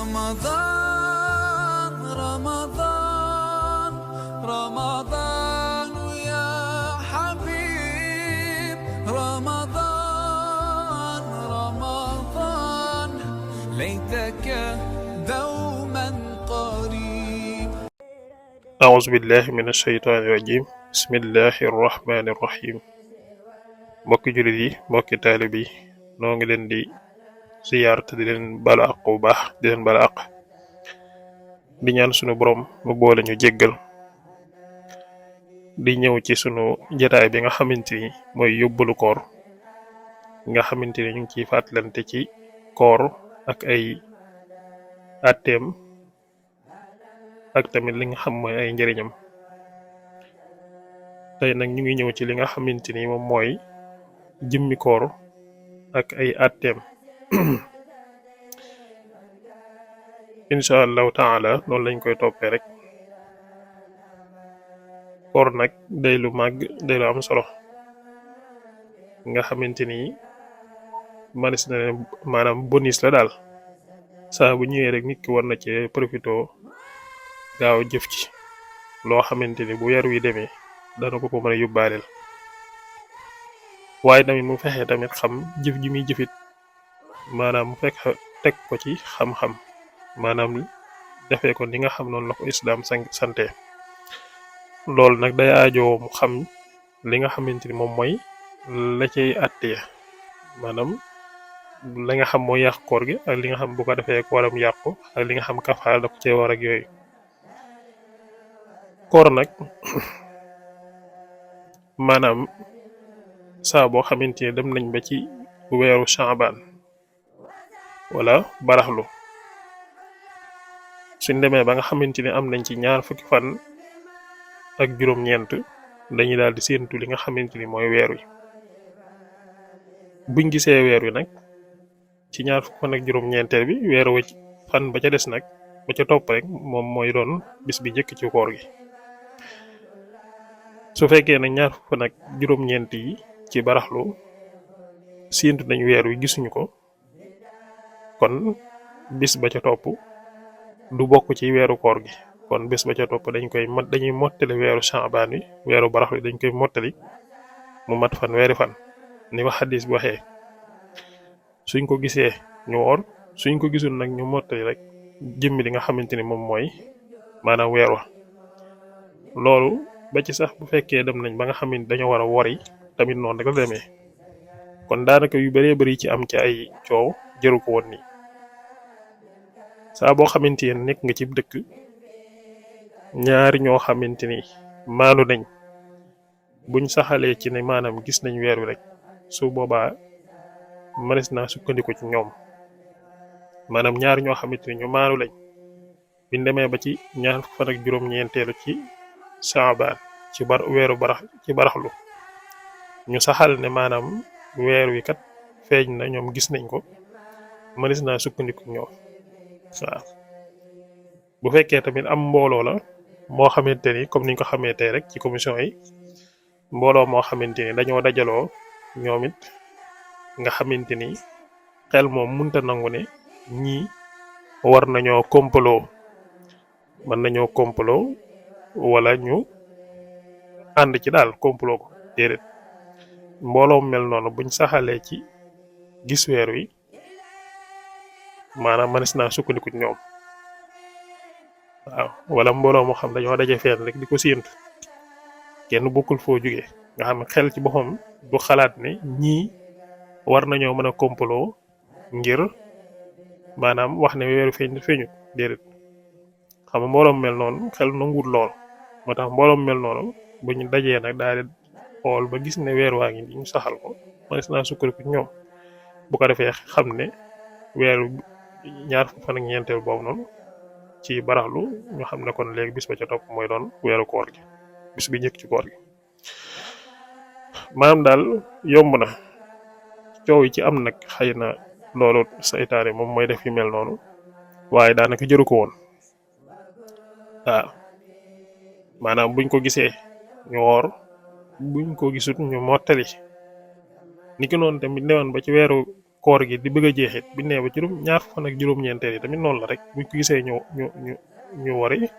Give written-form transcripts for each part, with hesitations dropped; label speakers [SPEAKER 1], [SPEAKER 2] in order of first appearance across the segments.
[SPEAKER 1] رمضان رمضان رمضان يا حبيب رمضان رمضان ليتك دوما قريب.
[SPEAKER 2] أعوذ بالله من الشيطان الرجيم بسم الله الرحمن الرحيم mbokki jullit yi mbokki taalib yi noo ngi leen di ziyaar te di leen balu àq bu baax di leen balu àq di ñaan sunu borom mu boole ñu jéggal di ñëw ci sunu jataay bi nga xamante ni mooy yóbbalu koor nga xamante ni ñu ngi ciy fàttalante ci koor ak ay atteem ak tamit li nga xam mooy ay njëriñam tey nag ñu ngi ñëw ci li nga xamante ni moom mooy jëmmi koor ak ay atteem incha allahu taala noonu lañ koy toppee rek koor nag day lu màgg day lu am solo nga xamante ni manis na ne maanaam bonus la daal saa bu ñëwee rek nit ki war na cee profito gaaw jëf ci loo xamante ni bu weer wi demee dana ko mën a yóbbaaleel waaye tamit mu fexe tamit xam jëf ji muy jëfit maanaam mu fekk teg ko ci xam-xam maanaam defee ko ni nga xam noonu la ko islaam sante loolu nag day aajoo mu xam li nga xamante ni moom mooy la cay àttee maanaam la nga xam mooy yàq koor gi ak li nga xam bu ko defee kooram yàqu ak li nga xam kafaara da ko cee war ak yooyu koor nag maanaam saa boo xamante ni dem nañ ba ci weeru Shaaban wala baraxlu suñ demee ba nga xamante ni am nañ ci ñaar fukki fan ak juróom-ñeent dañuy daal di séentu li nga xamante ni mooy weer wi buñ gisee weer wi nag ci ñaar fukki fan ak juróom-ñeenteel bi weer wi fan ba ca des nag ba ca topp rek moom mooy doon bis bi njëkk ci koor gi su fekkee nag ñaar fukki fan ak juróom-ñeent yi ci baraxlu séentu nañ weer wi gisuñu ko kon bis ba ca topp du bokk ci weeru koor gi kon bis ba ca topp dañuy mottali weeru Shaaban wi weeru baraxlu dañ koy mottali mu mat fan weeri fan ni wax xadis bi waxee suñ ko gisee ñu woor suñ ko gisul nag ñu mottali rek jëmmi li nga xamante ni moom mooy maanaam weer wa loolu ba ci sax bu fekkee dem nañ ba nga xam ne dañoo war a wori tamit noonu rek la demee kon daanaka yu bëree bëri ci am ci ay coow jëru ko woon nii saa boo xamante ne nekk nga ci dëkk ñaari ñoo xamante ni maanu nañ buñ saxalee ci ne maanaam gis nañ weer wi rek su boobaa mënees naa sukkandiku ci ñoom maanaam ñaari ñoo xamante ni ñu maanu lañ biñ demee ba ci ñaar fan ak juróom-ñeenteelu ci Shaaban ci baraxlu ñu saxal ne maanaam weer wi kat feeñ na ñoom gis nañ ko mënees naa sukkandiku ñoom waaw bu fekkee tamit am mbooloo la moo xamante ni comme niñ ko xamee tey rek ci commission yi mbooloo moo xamante ni dañoo dajaloo ñoom it nga xamante ni xel moom munta nangu ne ñii war nañoo kompaloo mën nañoo kompaloo wala ñu ànd ci daal kompaloo ko déedéet mbooloo mel noonu buñ saxalee ci gis weer wi maanaam mënees naa sukkandiku ci ñoom waaw wala mbooloo moo xam dañoo daje fenn rek di ko séentu kenn bokkul foo jógee nga xam ne xel ci boppam du xalaat ne ñii war nañoo mën a kompaloo ngir maanaam wax ne weeru feeñut déedéet xam nga mbooloo mel noonu xel nanguwul lool moo tax mbooloo mel noonu bu ñu dajee nag daal di xool ba gis ne weer waa ngi ñu saxal ko mënees naa sukkandiku ci ñoom bu ko defee xam ne weeru ñaar fukki fan ak ñeenteel boobu noonu ci baraxlu ñu xam ne kon léegi bis ba ca topp mooy doon weeru koor gi bis bi njëkk ci koor gi maanaam daal yomb na coow yi ci am nag xëy na loolu saytaane moom mooy def yu mel noonu waaye daanaka jëru ko woon waaw maanaam buñ ko gisee ñu woor buñ ko gisut ñu mottali niki noonu tamit newoon ba ci weeru koor gi di bëgg a jeexit bi nee ba ñaar fan ak juróom-ñeenteel yi tamit noonu la rek buñ ko gisee ñu wari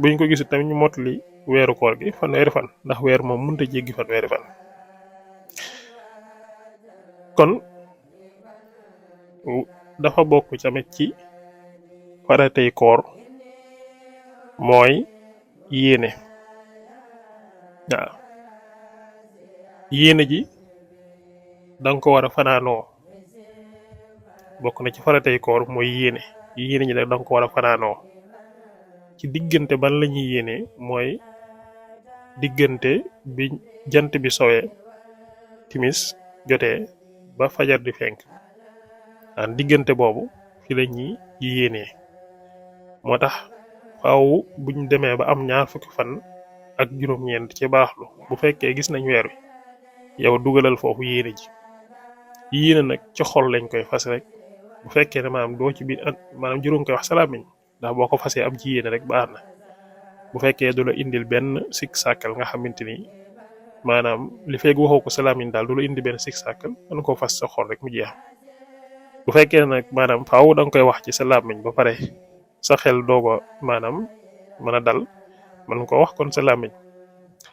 [SPEAKER 2] buñ ko gisul tamit ñu mottali weeru koor gi fanweeri fan ndax weer moom mënut a jéggi fanweeri fan kon dafa bokk tamit ci faratay koor mooy yéene waaw yéene ji danga ko war a fanaanoo bokk na ci faratay koor mooy yéene ji nag danga ko war a fanaanoo ci diggante ban la ñuy yéene mooy diggante bi jant bi sowee timis jotee ba fajar di fenk an diggante boobu fi la ñuy yéenee moo tax faaw buñ demee ba am ñaar fukki fan ak juróom-ñeent ci baaxlu bu fekkee gis nañ weer wi yow dugalal foofu yéene ji yéene nag ci xol lañ koy fas rek bu fekkee ne maanaam doo ci biir maanaam juróom koy wax salaamiñ ndax boo ko fasee am ci yéene rek baax na bu fekkee du la indil benn sikk sàkkal nga xamante ni maanaam li fekk waxoo ko salaamiñ daal du la indi benn sikk sàkkal mën koo fas sa xol rek mu jeex bu fekkee nag maanaam faaw da nga koy wax ci sa làmmiñ ba pare sa xel doogo maanaam mën a dal mën ko wax kon sa làmmiñ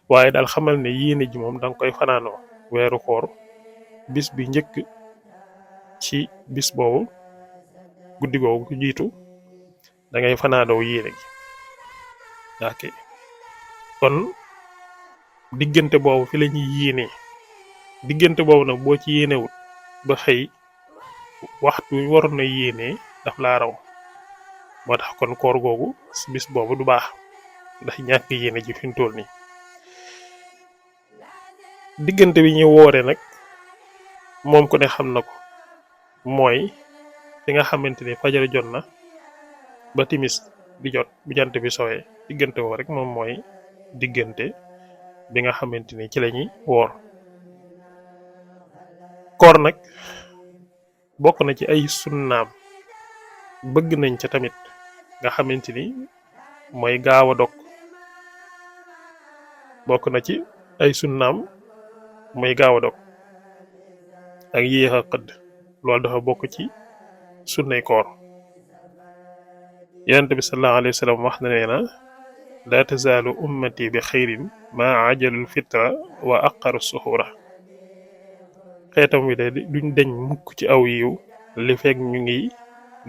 [SPEAKER 2] waaye daal xamal ne yéene ji moom da nga koy fanaanoo weeru koor bis bi njëkk ci bis boobu guddi googu ku jiitu da ngay fanaanoo yéene gi ok kon diggante boobu fi la ñuy yéenee diggante boobu nag boo ci yéenewut ba xëy waxtu waroon na yéenee daf laa raw moo tax kon koor googu bis boobu du baax ndax ñàkk yéene ji fi mu toll nii diggante bi ñu woore nag moom ko ne xam na ko mooy fi nga xamante ni fajar jot na ba timis di jot bu jant bi sowee diggante woo rek moom mooy diggante bi nga xamante ni ci lañuy woor koor nag bokk na ci ay sunnaam bëgg nañ ca tamit nga xamante ni mooy gaaw a dog bokk na ci ay sunnaam mooy gaaw a dog ak yéex a xëdd loolu dafa bokk ci sunnay koor yonent bi sallallahu alayhi wa sallam wax na nee na laa tazaalu ummati bi xayrin maa ajalul fitra wa aqaru suxura xeetam wi de duñ deñ mukk ci aw yiw li fekk ñu ngi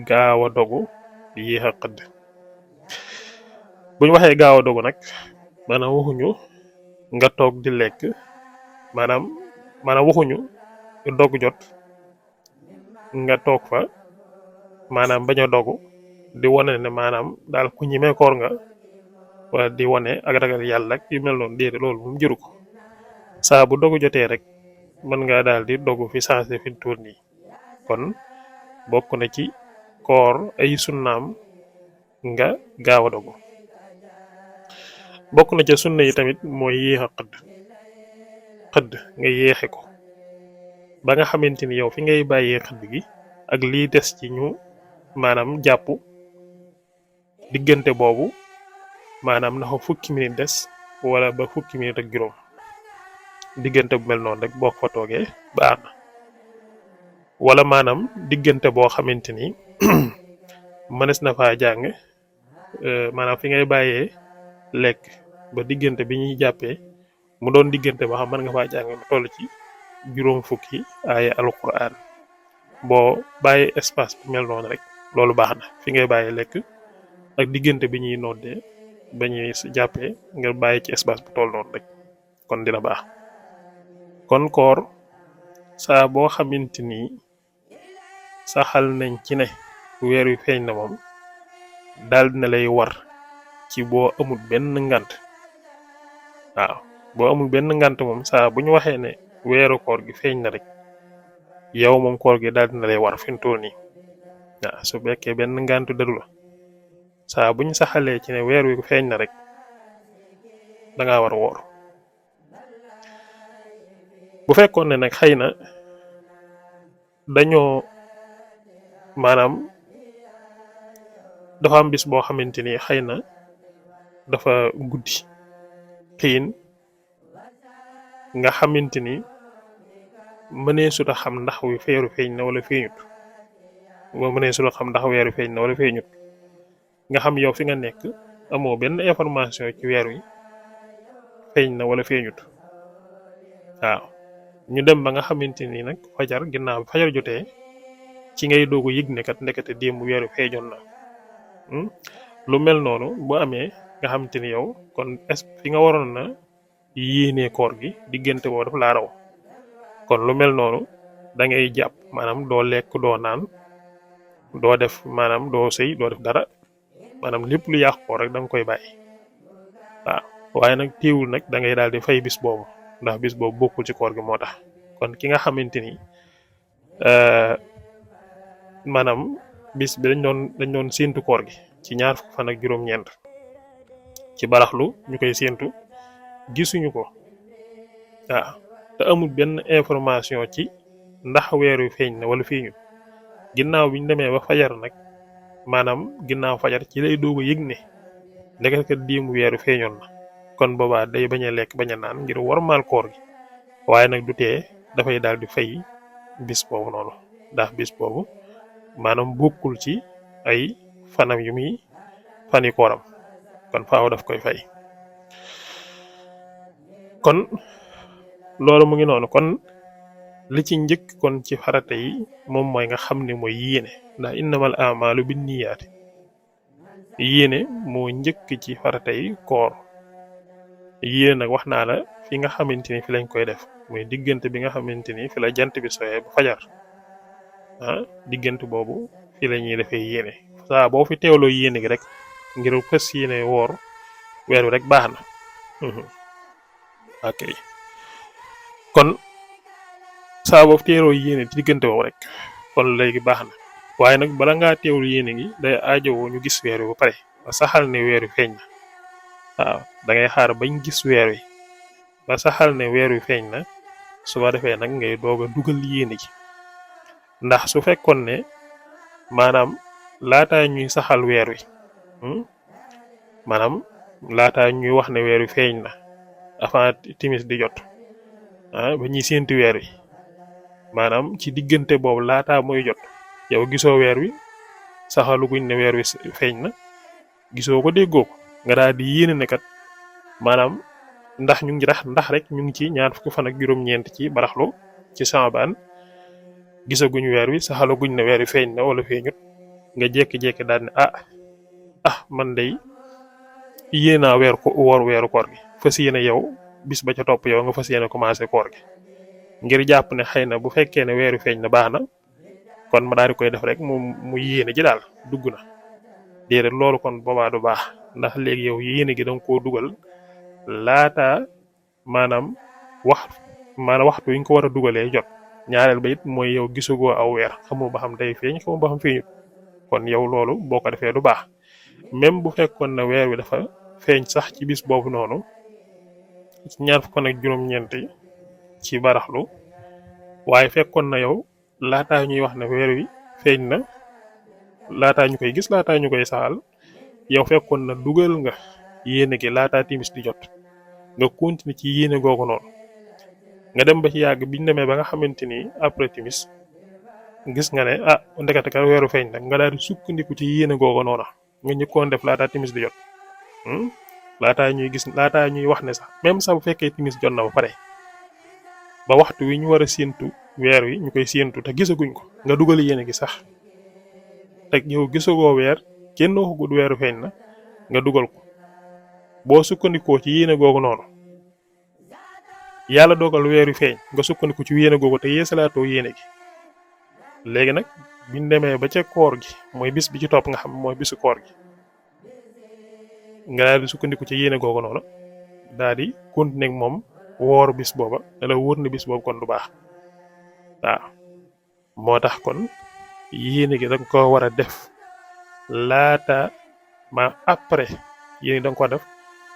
[SPEAKER 2] gaaw a dogu di yéex a xëdd buñ waxee gaaw a dogu nag maanaam waxuñu nga toog di lekk maanaam waxuñu dog jot nga toog fa maanaam bañ a dogu di wane ne maanaam daal ku ñemee koor nga wala di wane ak ragal yàlla ak yu mel noonu déedéet loolu moom jëru ko saa bu dogu jotee rek mën nga daal di dogu fi sensé fi tuur nii kon bokk na ci koor ay sunnaam nga gaaw a dogu bokk na ca sunna yi tamit mooy yéex a xëdd nga yéexe ko ba nga xamante ni yow fi ngay bàyyee xëdd gi ak lii des ci ñu maanaam jàpp diggante boobu maanaam na ko fukki minute des wala ba fukki minute ak juróom diggante bu mel noonu rek boo fa toogee baax na wala maanaam diggante boo xamante ni mënees na faa jàng maanaam fi ngay bàyyee lekk ba diggante bi ñuy jàppee mu doon diggante boo xam mën nga faa jàng lu toll ci juróom fukki aaya alquran boo bàyyi espace bu mel noonu rek loolu baax na fi ngay bàyyi lekk ak diggante bi ñuy noddee ba ñuy jàppee nga bàyyi ci espace bu toll noonu rek kon dina baax kon koor saa boo xamante ni saxal nañ ci ne weer wi feeñ na moom daal dina lay war ci boo amul benn ngant waaw boo amul benn ngant moom saa bu ñu waxee ne weeru koor gi feeñ na rek yow moom koor gi daal dina lay war fi mu toll nii waaw su fekkee benn ngantu dalu la saa bu ñu saxalee ci ne weer wi feeñ na rek da ngaa war a woor bu fekkoon ne nag xëy na dañoo maanaam dafa am bis boo xamante ni xëy na dafa guddi xiin nga xamante ni mënee su ta xam ndax weeru feeñ na wala feeñut boo mënee su ta xam ndax weeru feeñ na wala feeñut nga xam yow fi nga nekk amoo benn information ci weer wi feeñ na wala feeñut waaw ñu dem ba nga xamante ni nag fajar ginnaaw bi fajar jotee ci ngay doog a yëg ne kat ndekete démb weer wi feeñoon na lu mel noonu bu amee nga xamante ni yow kon fi nga waroon na yéenee koor gi diggante boobu dafa laa raw kon lu mel noonu da ngay jàpp maanaam doo lekk doo naan doo def maanaam doo sëy doo def dara maanaam lépp lu yàq koor rek da nga koy bàyyi waaw waaye nag teewul nag da ngay daal di fay bis boobu ndax bis boobu bokkul ci koor gi moo tax kon ki nga xamante ni maanaam bis bi dañ doon séentu koor gi ci ñaar fukk fan ak juróom-ñeent ci baraxlu ñu koy séentu gisuñu ko waaw te amul benn information ci ndax weer wi feeñ na wala feeñut ginnaaw bi ñu demee ba fajar nag maanaam ginnaaw fajar ci lay doog a yëg ne ndekete démb weer wi feeñoon na kon boobaa day bañ a lekk bañ a naan ngir warmaal koor gi waaye nag du tee dafay daal di fay bis boobu noonu ndax bis boobu maanaam bokkul ci ay fanam yu muy fani kooram kon faaw daf koy fay kon loolu mu ngi noonu kon li ci njëkk kon ci farata yi moom mooy nga xam ne mooy yéene ndax innamal a'maalu binniyaati yéene moo njëkk ci farata yi koor yéene nag wax naa la fi nga xamante ni fi lañ koy def muy diggante bi nga xamante ni fi la jant bi sooyee ba fajar diggante boobu fi la ñuy defee yéene saa boo fi teewloo yéene gi rek ngir fas yéene woor weer wi rek baax na ok kon saa boo fi teewloo yéene ci diggante boobu rek kon léegi baax na waaye nag bala ngaa teewlu yéene gi day aajowoo ñu gis weer wi ba pare ba saxal ne weer wi feeñ na waaw da ngay xaar bañ gis weer wi ba saxal ne weer wi feeñ na su ko defee nag ngay doog a dugal yéene gi ndax su fekkoon ne maanaam laataa ñuy saxal weer wi maanaam laataa ñuy wax ne weer wi feeñ na avant timis di jot ba ñuy séentu weer wi maanaam ci diggante boobu laataa muy jot yow gisoo weer wi saxalu guñ ne weer wi feeñ na gisoo ko déggoo ko nga daal di yéene ne kat maanaam ndax ñu ngi ndax rek ñu ngi ci ñaar fukki fan ak juróom-ñeent ci baraxlu ci Saabaan gisaguñ weer wi saxalaguñ ne weer wi feeñ na wala feeñut nga jékki-jékki daal ne man day yéenaa weer ko woor weeru koor gi fas yéene yow bis ba ca topp yow nga fas yéene commencé koor gi ngir jàpp ne xëy na bu fekkee ne weer wi feeñ na baax na kon ma daal di koy def rek mu yéene ji daal dugg na déedéet loolu kon boobaa du baax ndax léegi yow yéene gi danga koo dugal laata maanaam waxtu wi ñu ko war a dugalee jot ñaareel ba it mooy yow gisugoo aw weer xamoo ba xam day feeñ xamoo ba xam feeñut kon yow loolu boo ko defee du baax même bu fekkoon na weer wi dafa feeñ sax ci bis boobu noonu ci ñaar fukk ak juróom-ñeent ci baraxlu waaye fekkoon na yow laataa ñuy wax ne weer wi feeñ na laataa ñu koy gis laataa ñu koy saxal yow fekkoon na dugal nga yéene gi laataa timis di jot nga continuer ci yéene googu noonu nga dem ba ci yàgg biñ demee ba nga xamante ni après timis gis nga ne ndekete ka weeru feeñ nag nga daal di sukkandiku ci yéene googu noonu nga ñëkkoon def laataa timis di jot laataa ñuy wax ne sax même sax bu fekkee timis jot na ba pare ba waxtu wi ñu war a séentu weer wi ñu koy séentu te gisaguñ ko nga dugal yéene gi sax te yow gisagoo weer kenn waxagul weeru feeñ na nga dugal ko boo sukkandikoo ci yéene googu noonu yàlla dogal weer wi feeñ nga sukkandiku ci yéene googu te yeesalaatoo yéene gi léegi nag biñ demee ba ca koor gi mooy bis bi ci topp nga xam mooy bisu koor gi nga daal di sukkandiku ci yéene googu noonu daal di continuer ak moom woor bis booba da la wóor na bis boobu kon du baax waaw moo tax kon yéene gi danga ko war a def laata après yéene danga ko def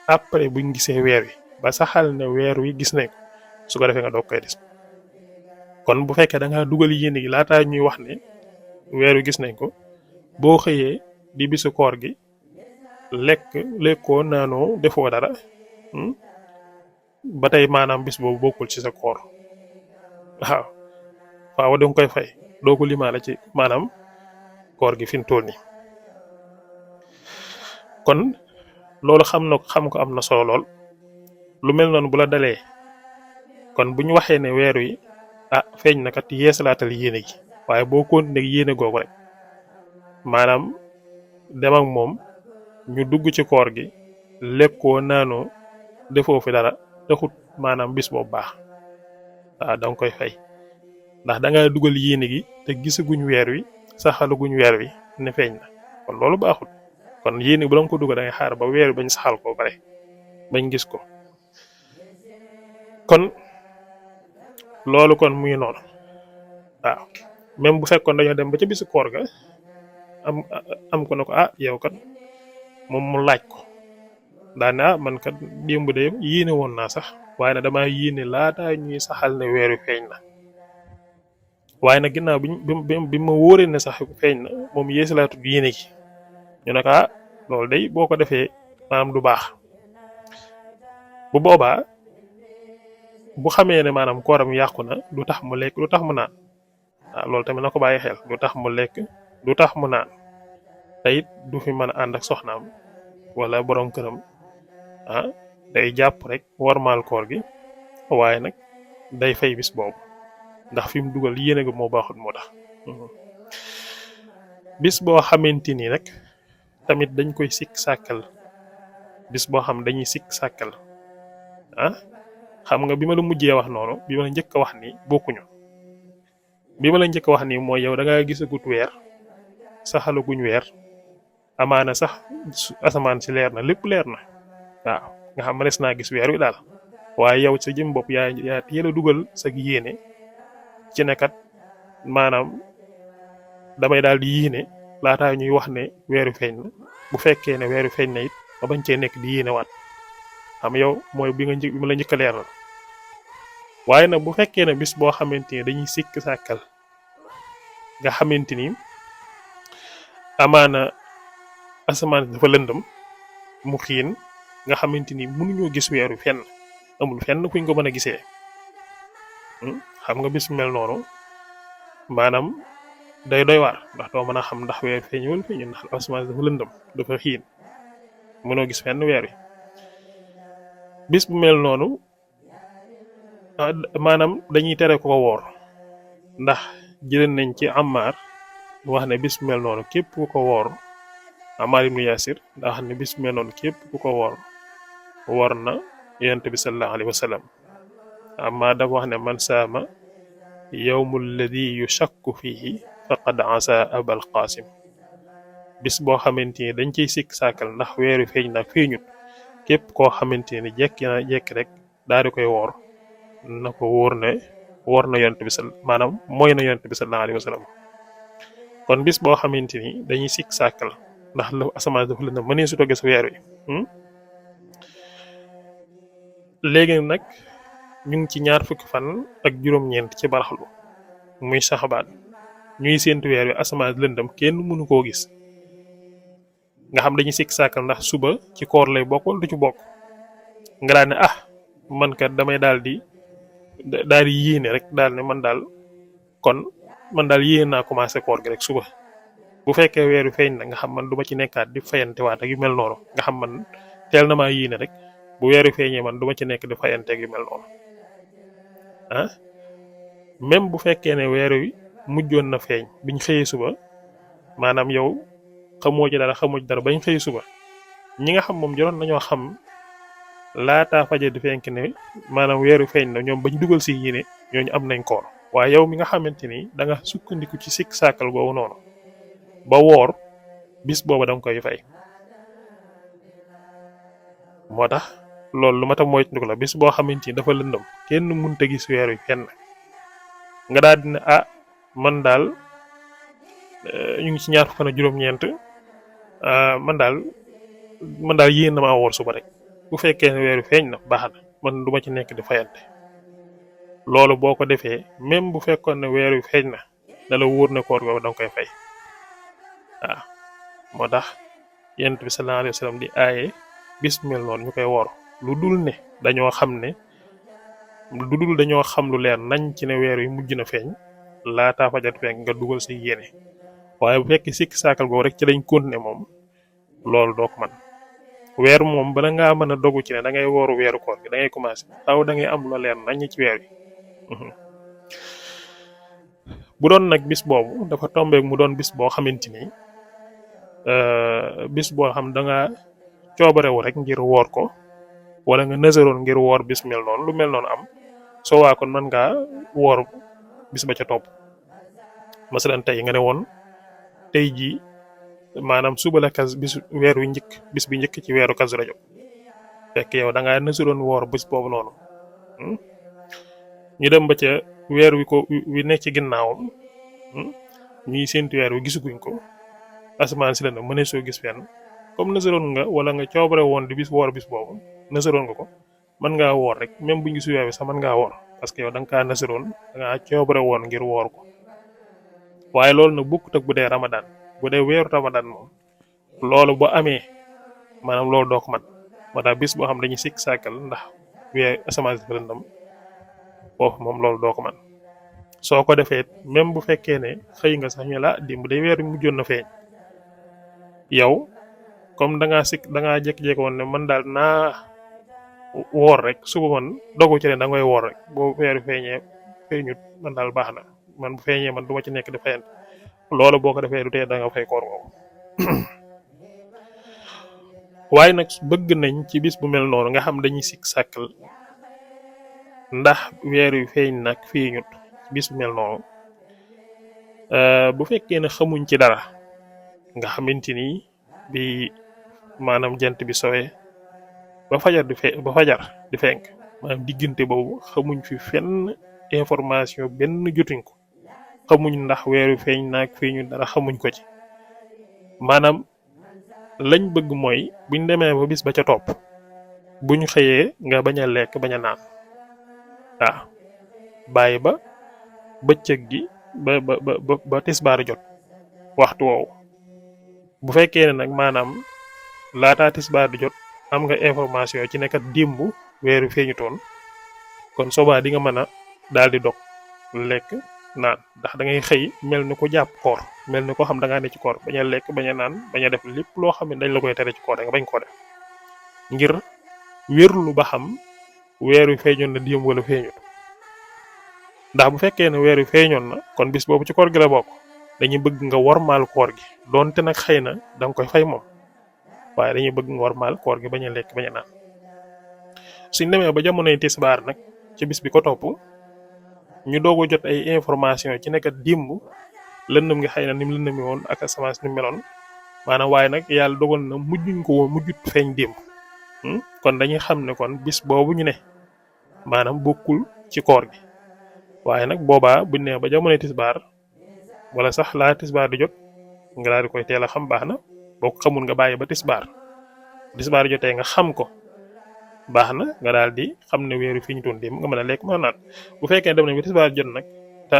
[SPEAKER 2] après buñ gisee weer wi ba saxal ne weer wi gis nañ ko su ko defee nga doog koy des kon bu fekkee da nga dugal yéene gi laataa ñuy wax ne weer wi gis nañ ko boo xëyee di bisu koor gi lekkoo naanoo defoo dara ba tey maanaam bis boobu bokkul ci sa koor waaw waaw da nga koy fay doo ko limaale ci maanaam koor gi fi mu toll nii kon loolu xam ko am na solo lool lu mel noonu bu la dalee kon bu ñu waxee ne weer wi feeñ na kat yeesalaatal yéene gi waaye boo continué yéene googu rek maanaam dem ak moom ñu dugg ci koor gi lekkoo naanoo defoo fi dara taxut maanaam bis boobu baax waaw da nga koy fay ndax da nga dugal yéene gi te gisaguñ weer wi saxalaguñ weer wi ne feeñ na kon loolu baaxul kon yéene bu la nga ko dugal da ngay xaar ba weer wi bañ saxal ko bare bañ gis ko kon loolu kon muy noonu waaw même bu fekkoon dañoo dem ba ca bisu koor ga am ko ne ko yow kat moom mu laaj ko daane man kat démb de yéene woon naa sax waaye nag damaa yéene laataa ñuy saxal ne weer wi feeñ na waaye nag ginnaaw bi ma wóoree ne sax feeñ na moom yeesalaatut yéene gi ñu ne ko loolu day boo ko defee maanaam du baax bu boobaa bu xamee ne maanaam kooram yàqu na du tax mu lekk du tax mu naan loolu tamit na ko bàyyi xel du tax mu lekk du tax mu naan te it du fi mën a ànd ak soxnaam wala borom këram day jàpp rek warmaal koor gi waaye nag day fay bis boobu ndax fi mu dugal yéene ga moo baaxut moo tax bis boo xamante ni nag tamit dañ koy sikk sàkkal bis boo xam dañuy sikk sàkkal xam nga bi ma la mujjee wax noonu bi ma la njëkk a wax ni bokkuñu bi ma la njëkk a wax ni mooy yow da nga gisagut weer saxalaguñ weer amaana sax asamaan si leer na lépp leer na waaw nga xam mënees naa gis weer wi daal waaye yow sa jëm bopp yaa teel a dugal sa yéene ci nekkat maanaam damay daal di yéene laataa ñuy wax ne weeru feeñ na bu fekkee ne weeru feeñ na it ba bañ cee nekk di yéene waat xam yow mooy bi ma la njëkk a leeral waaye nag bu fekkee ne bis boo xamante ni dañuy sikk sàkkal nga xamante ni amaana asamaan dafa lëndëm mu xiin nga xamante ni mënuñoo gis weeru fenn amul fenn fuñ ko mën a gisee xam nga bis mel noonu maanaam day doy waar ndax doo mën a xam ndax weer feeñ wala feeñ ndax asamaan dafa lëndëm dafa xiin mënoo gis fenn weer wi bis bu mel noonu maanaam dañuy tere ko woor ndax jëleen nañ ci Ammar wax ne bis bu mel noonu képp ku ko woor Ammar ibnu Yasir daa xam ne bis bu mel noonu képp ku ko woor na yonent bi sallallahu alayhi wa sallam amma dafa wax ne man saama yawmu alladi yushakku fihi faqad asa abal qasim bis boo xamante ni dañ ciy sikk sàkkal ndax weeru feeñ na feeñut képp koo xamante ni jekki rek daal di koy woor na ko wóor ne woor na yonent bi maanaam mooy na yonent bi sallallahu alayhi wa sallam kon bis boo xamante ni dañuy sikk sàkkal ndax la asamaan dafa lëndëm mënee su gis weer wi léegi nag ñu ngi ci ñaar fukki fan ak juróom-ñeent ci baraxlu muy saxabaan ñuy séentu weer wi asamaan lëndëm kenn mënu koo gis nga xam dañuy sikk sàkkal ndax suba ci koor lay bokk wala du ci bokk nga daal ne man kat damay daal di yéene rek daal ne man daal yéene naa commencé koor gi rek suba bu fekkee weer wi feeñ na nga xam man duma ci nekkaat di fayantewaat ak yu mel noonu nga xam man teel na maa yéene rek bu weer wi feeñee man duma ci nekk di fayanteeg yu mel noonu même bu fekkee ne weer wi mujjoon na feeñ biñ xëyee suba maanaam yow xamoo ci dara bañ xëyee suba ñi nga xam moom joroon nañoo xam laataa fajar di fenk ne maanaam weer wi feeñ na ñoom bañ dugal si yéene ñooñu am nañ koor waaye yow mi nga xamante ni da nga sukkandiku ci sikk sàkkal googu noonu ba woor bis booba danga koy fay moo tax loolu lu ma tam moytandiku la bis boo xamante ni dafa lëndëm kenn mënta gis weer wi fenn nga daal di ne man daal ñu ngi ci ñaar fukk ak juróom-ñeent man daal yéen na maa woor suba rek bu fekkee ne weer wi feeñ na baax na man du ma ci nekk di fayante loolu boo ko defee même bu fekkoon ne weer wi feeñ na da la wóor ne koor googu danga koy fay waaw moo tax yonent bi sallallahu alayhi wa sallam di aaye bis mel noonu ñu koy woor lu dul dañoo xam lu leer nañ ci ne weer wi mujj na feeñ laataa fajar di fenk nga dugal sa yéene waaye bu fekkee sikki saakal googu rek ci lañ continuer moom loolu doo ko man weer moom bala ngaa mën a dogu ci ne da ngay wooru weeru koor gi da ngay commencé aw da ngay am lu leer nañ ci weer wi bu doon nag bis boobu dafa tombeek mu doon bis boo xamante ni bis boo xam da nga coobarewu rek ngir woor ko wala nga nësaroon ngir woor bis mel noonu lu mel noonu am soo waa kon mën ngaa woor bis ba ca topp masalan tey nga ne woon tey jii maanaam suba la bis weer wi njëkk bis bi njëkk ci weeru Kazu Rajab fekk yow da ngaa nësaroon woor bis boobu noonu ñu dem ba ca weer wi ko wi nekk ci ginnaawam ñuy séntu weer wi gisaguñ ko asamaan si la ne mënee soo gis fenn comme nësaroon nga wala nga coobare woon di bis woor bis boobu nësaroon nga ko mën ngaa woor rek même buñ gisu weer wi sax mën ngaa woor parce que yow da nga kaa nësaroon da ngaa coobare woon ngir woor ko waaye loolu nag bokkut ak bu dee Ramadan bu dee weeru Ramadan moom loolu bu amee maanaam loolu doo ko man moo tax bis boo xam dañuy sikk sàkkal ndax weer asamaan si lëndëm foofu moom loolu doo ko man soo ko defee même bu fekkee ne xëy nga sax ñu la dimb day weer wi mujjoon na feeñ yow comme da ngaa jékki-jékki woon ne man daal naa woor rek suba man dogu ci ne da ngay woor rek boo weer feeñee feeñut man daal baax na man bu feeñee man du ma ci nekk di fayant loolu boo ko defee du tee da nga fay koor googu waaye nag bëgg nañ ci bis bu mel noonu nga xam dañuy sikk sàkkal ndax weer wi feeñ nag feeñut bis bu mel noonu bu fekkee ne xamuñ ci dara nga xamante ni bi maanaam jant bi sowee ba fajar di fenk maanaam diggante boobu xamuñ fi fenn information benn jotuñ ko xamuñ ndax weer wi feeñ nag feeñut dara xamuñ ko ci maanaam lañ bëgg mooy buñ demee ba bis ba ca topp buñ xëyee nga bañ a lekk bañ a naan waaw bàyyi ba bëccëg gi ba tisbaar jot waxtu woowu bu fekkee ne nag maanaam laataa tisbaar di jot am nga information ci nekkat démb weeru feeñutoon kon soobaa di nga mën a daal di dog lekk naan ndax da ngay xëy mel ni ko jàpp koor mel ni ko xam da ngaa ne ci koor bañ a lekk bañ a naan bañ a def lépp loo xam ne dañ la koy tere ci koor da nga bañ koo def ngir wérlu ba xam weer wi feeñoon na démb wala feeñut ndax bu fekkee ne weer wi feeñoon na kon bis boobu ci koor gi la bokk dañuy bëgg nga wormaal koor gi donte nag xëy na da nga koy fay moom waaye dañuy bëgg nga wormaal koor gi bañ a lekk bañ a naan suñ demee ba jamonoy tisbaar nag ci bis bi ko topp ñu doog a jot ay information ci nekkat démb lëndëm gi xëy na ni mu lëndëmi woon ak asamaan ni mu meloon maanaam waaye nag yàlla dogal na mujjuñ ko woon mujjut feeñ démb kon dañuy xam ne kon bis boobu ñu ne maanaam bokkul ci koor gi waaye nag boobaa buñ ne ba jamonoy tisbaar wala sax laa tisbaar di jot nga daal di koy teel a xam baax na boo ko xamul nga bàyyi ba tisbaar jotee nga xam ko baax na nga daal di xam ne weeru fi ñu toon démb nga mën a lekk mën a naan bu fekkee dem nañ ba tisbaar jot nag te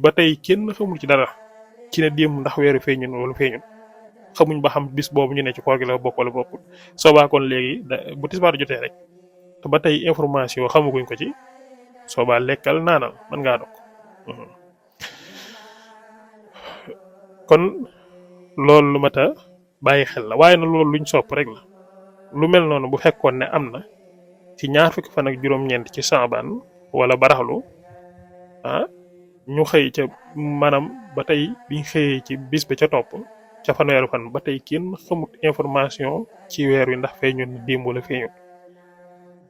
[SPEAKER 2] ba tey kenn xamul ci dara ci ne démb ndax weeru feeñun wala feeñun xamuñ ba xam bis boobu ñu ne ci koor gi la bokk wala bokkul soobaa kon léegi bu tisbaar jotee rek te ba tey information xamaguñ ko ci soobaa lekkal naanal mën ngaa dog kon loolu lu mat a bàyyi xel la waaye na loolu luñ sopp rek la lu mel noonu bu fekkoon ne am na ci ñaar fukki fan ak juróom-ñeent ci Saabaan wala baraxlu ñu xëy ca maanaam ba tey biñ xëyee ci bis ba ca topp ca fanweeru fan ba tey kenn xamut information ci weer wi ndax feeñoon na démb wala feeñut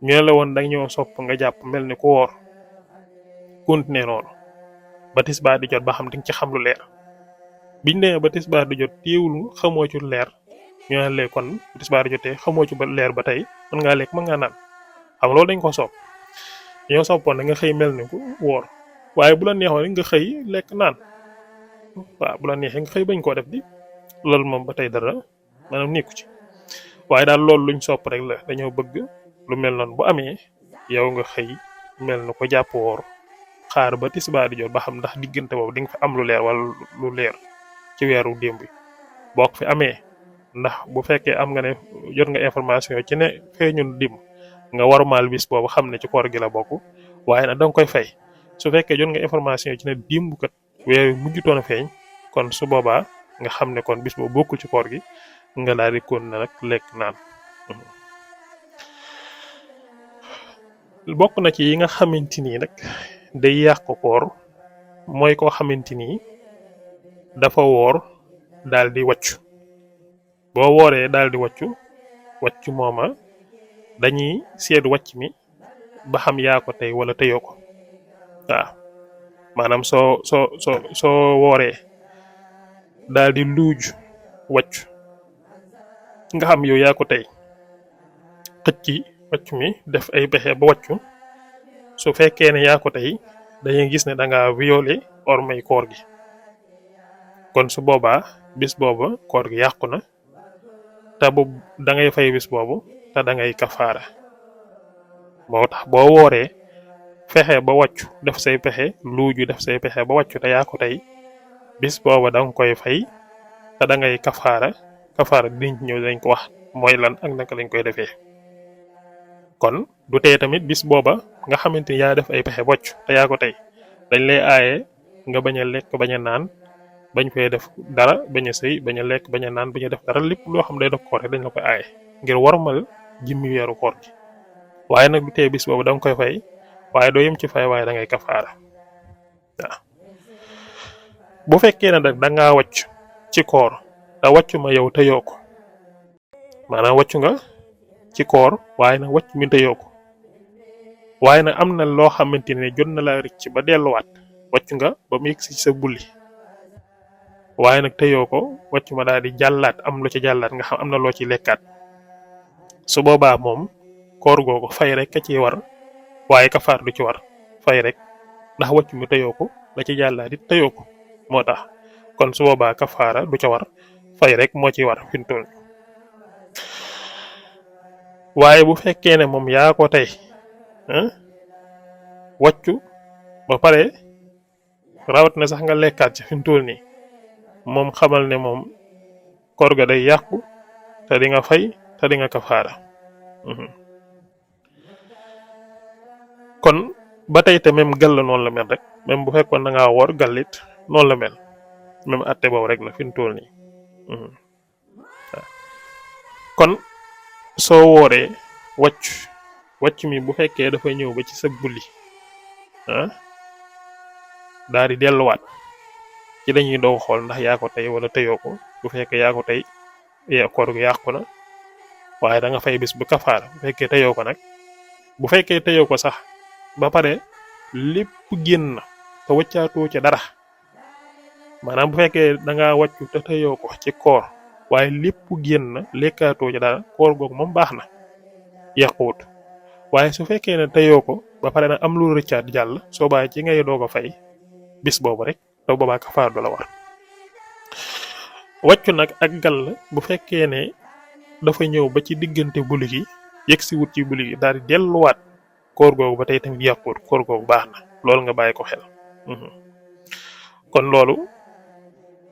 [SPEAKER 2] ñu ne la woon da ñoo sopp nga jàpp mel ni ku woor continuer noonu ba tisbaar di jot ba xam dinga ci xam lu leer biñ demee ba tisbaar di jot téewul xamoo ci lu leer ñu ne la kon bu tisbaar di jotee xamoo ci ba leer ba tey mën ngaa lekk mën ngaa naan xam loolu dañ ko sopp dañoo soppoon da nga xëy mel ni ku woor waaye bu la neexoon rek nga xëy lekk naan waaw bu la neexee nga xëy bañ koo def di loolu moom ba tey dara maanaam nekku ci waaye daal loolu luñ sopp rek la dañoo bëgg lu mel noonu bu amee yow nga xëy mel na ko jàpp woor xaar ba tisbaar di jot ba xam ndax diggante boobu di nga fa am lu leer wala lu leer ci weeru démb bi boo ko fi amee ndax bu fekkee am nga ne jot nga information ci ne feeñul dim nga warmaal bis boobu xam ne ci koor gi la bokk waaye nag danga koy fay su fekkee jot nga information ci ne démb kat weer wi mujjutoon a feeñ kon su boobaa nga xam ne kon bis boobu bokkul ci koor gi nga daal di kon nag lekk naan. bokk na ci yi nga xamante ni nag day yàq koor mooy koo xamante ni dafa woor daal di wàccu boo wooree daal di wàccu mooma dañuy seet wàcc mi ba xam yaa ko tey wala teyoo ko waaw maanaam soo wooree daal di luuj wàccu nga xam yow yaa ko tey xëcc wàccu mi def ay pexe ba wàccu su fekkee ne yaa ko tey dañuy gis ne da nga violé ormay koor gi kon su boobaa bis booba koor gi yàqu na te bu da ngay fay bis boobu te da ngay kafaara moo tax boo wooree fexe ba wàccu def say pexe luuju def say pexe ba wàccu te yaa ko tey bis booba da nga koy fay te da ngay kafaara dinañ ñëw dañ ko wax mooy lan ak naka lañ koy defee kon du tee tamit bis booba nga xamante ni yaa def ay pexe wàccu te yaa ko tey dañ lay aaye nga bañ a lekk bañ a naan bañ fay def dara bañ a sëy bañ a lekk bañ a naan bañ a def dara lépp loo xam day def koor rek dañ la koy aaye ngir warmal jimmi weeru koor gi waaye nag du tee bis boobu da nga koy fay waaye doo yem ci fay waaye da ngay kafaara waaw bu fekkee ne nag da ngaa wàcc ci koor te wàccu ma yow te yoo ko maanaam wàccu nga ci koor waaye nag wàcc mi te yoo ko waaye nag am na loo xamante ne jot na la rëcc ba delluwaat wàccu nga ba mu yegg si sa bulli waaye nag teyoo ko wàccu ma daal di jàllaat am lu ci jàllaat nga xam am na loo ci lekkaat su boobaa moom koor googu fay rek ka ci war waaye kafaar du ci war fay rek ndax wàccu mi teyoo ko la ci jàllaat it teyoo ko moo tax kon su boobaa kafaara du ca war fay rek moo ci war fi mu toll waaye bu fekkee ne moom yaa ko tey wàccu ba pare rawat na sax nga lekkaat ci fi mu toll nii moom xamal ne moom koor ga day yàqu te di nga fay te di nga kafaara kon ba tey te même gàll noonu la mel rek même bu fekkoon da ngaa woor gàllit noonu la mel même atte boobu rek la fi mu toll nii kon soo wooree wàcc mi bu fekkee dafa ñëw ba ci sa bulli daal di delluwaat ci lañuy doog xool ndax yaa ko tey wala teyoo ko bu fekkee yaa ko tey koor gi yàqu na waaye da nga fay bis bu kafaara bu fekkee teyoo ko nag bu fekkee teyoo ko sax ba pare lépp génn na te waccaatoo ca dara maanaam bu fekkee da ngaa wàccu te teyoo ko ci koor waaye lépp génn na lekkaatoo ca dara koor googu moom baax na yàquwut waaye su fekkee ne teyoo ko ba pare nag am lu rëccaat jàll soo bàyyi ci ngay doog a fay bis boobu rek te boobaa kafaar du la war wàccu nag ak gàll bu fekkee ne dafa ñëw ba ci diggante buli gi yegg si wut ci buli gi daal di delluwaat koor googu ba tey tamit yàquwut koor googu baax na loolu nga bàyyi ko xel kon loolu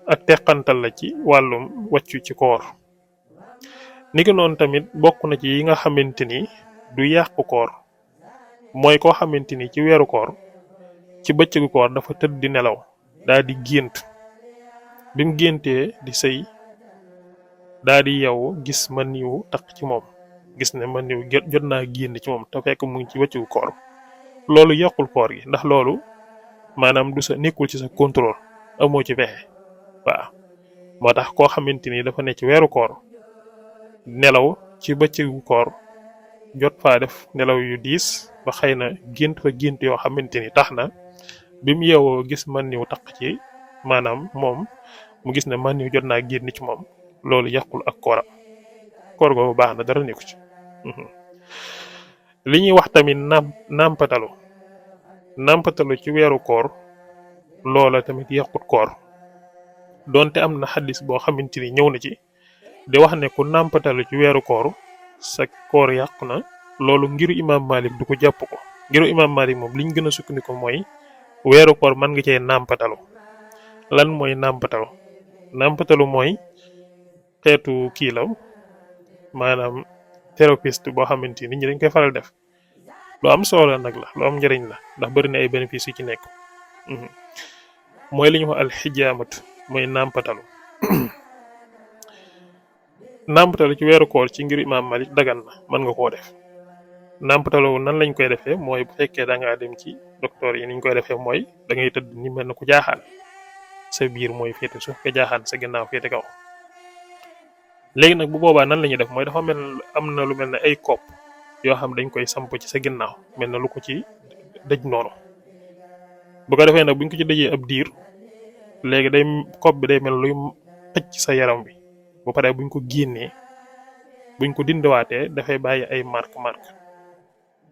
[SPEAKER 2] ak teqantal la ci wàllum wàccu ci koor niki noonu tamit bokk na ci yi nga xamante ni du yàqu koor mooy koo xamante ni ci weeru koor ci bëccëgu koor dafa tëdd di nelaw daal di gént bi mu géntee di sëy daal di yow gis man niw taq ci moom gis ne man niw jot naa génn ci moom te fekk mu ngi ci bëccëgu koor loolu yàqul koor gi ndax loolu maanaam du sa nekkul ci sa contrôle amoo ci pexe waaw moo tax koo xamante ni dafa ne ci weeru koor nelaw ci bëccëgu koor jot faa def nelaw yu diis ba xëy na gént fa gént yoo xamante ni tax na bi mu yeewoo gis man niw taq ci maanaam moom mu gis ne man niw jot naa génn ci moom loolu yàqul ak kooram koor googu baax na dara nekku ci li ñuy wax tamit nàmpatalu ci weeru koor loola tamit yàqut koor donte am na xaddis boo xamante ni ñëw na ci di wax ne ku nàmpatalu ci weeru koor sa koor yàqu na loolu ngiru imaam Malik du ko jàpp ko ngiru imaam Malik moom liñ gën a sukkandiku mooy weeru koor mën nga cee nàmpatalu lan mooy nàmpatalu mooy xeetu kii la maanaam thérapeute boo xamante ni nit ñi dañ koy faral def lu am solo nag la lu am njëriñ la ndax bëri na ay bénéfices yu ci nekk mooy li ñu wax alxijaamatu mooy nàmpatalu. nàmpatalu ci weeru koor ci ngir imaam Malik dagan na mën nga koo def. nàmpatalu nan lañ koy defee mooy bu fekkee da ngaa dem ci docteur yi niñ koy defee mooy da ngay tëdd ni mel na ku jaaxaan sa biir mooy féete suuf ka jaaxaan sa ginnaaw féete kaw. léegi nag bu boobaa nan la ñuy def mooy dafa mel am na lu mel ne ay kopp yoo xam dañ koy samp ci sa ginnaaw mel na lu ko ci dëj noonu. bu ko defee nag buñ ko ci dëjee ab diir léegi day kopp bi day mel luy xëcc ci sa yaram bi bu paree buñ ko génnee buñ ko dindiwaatee dafay bàyyi ay marque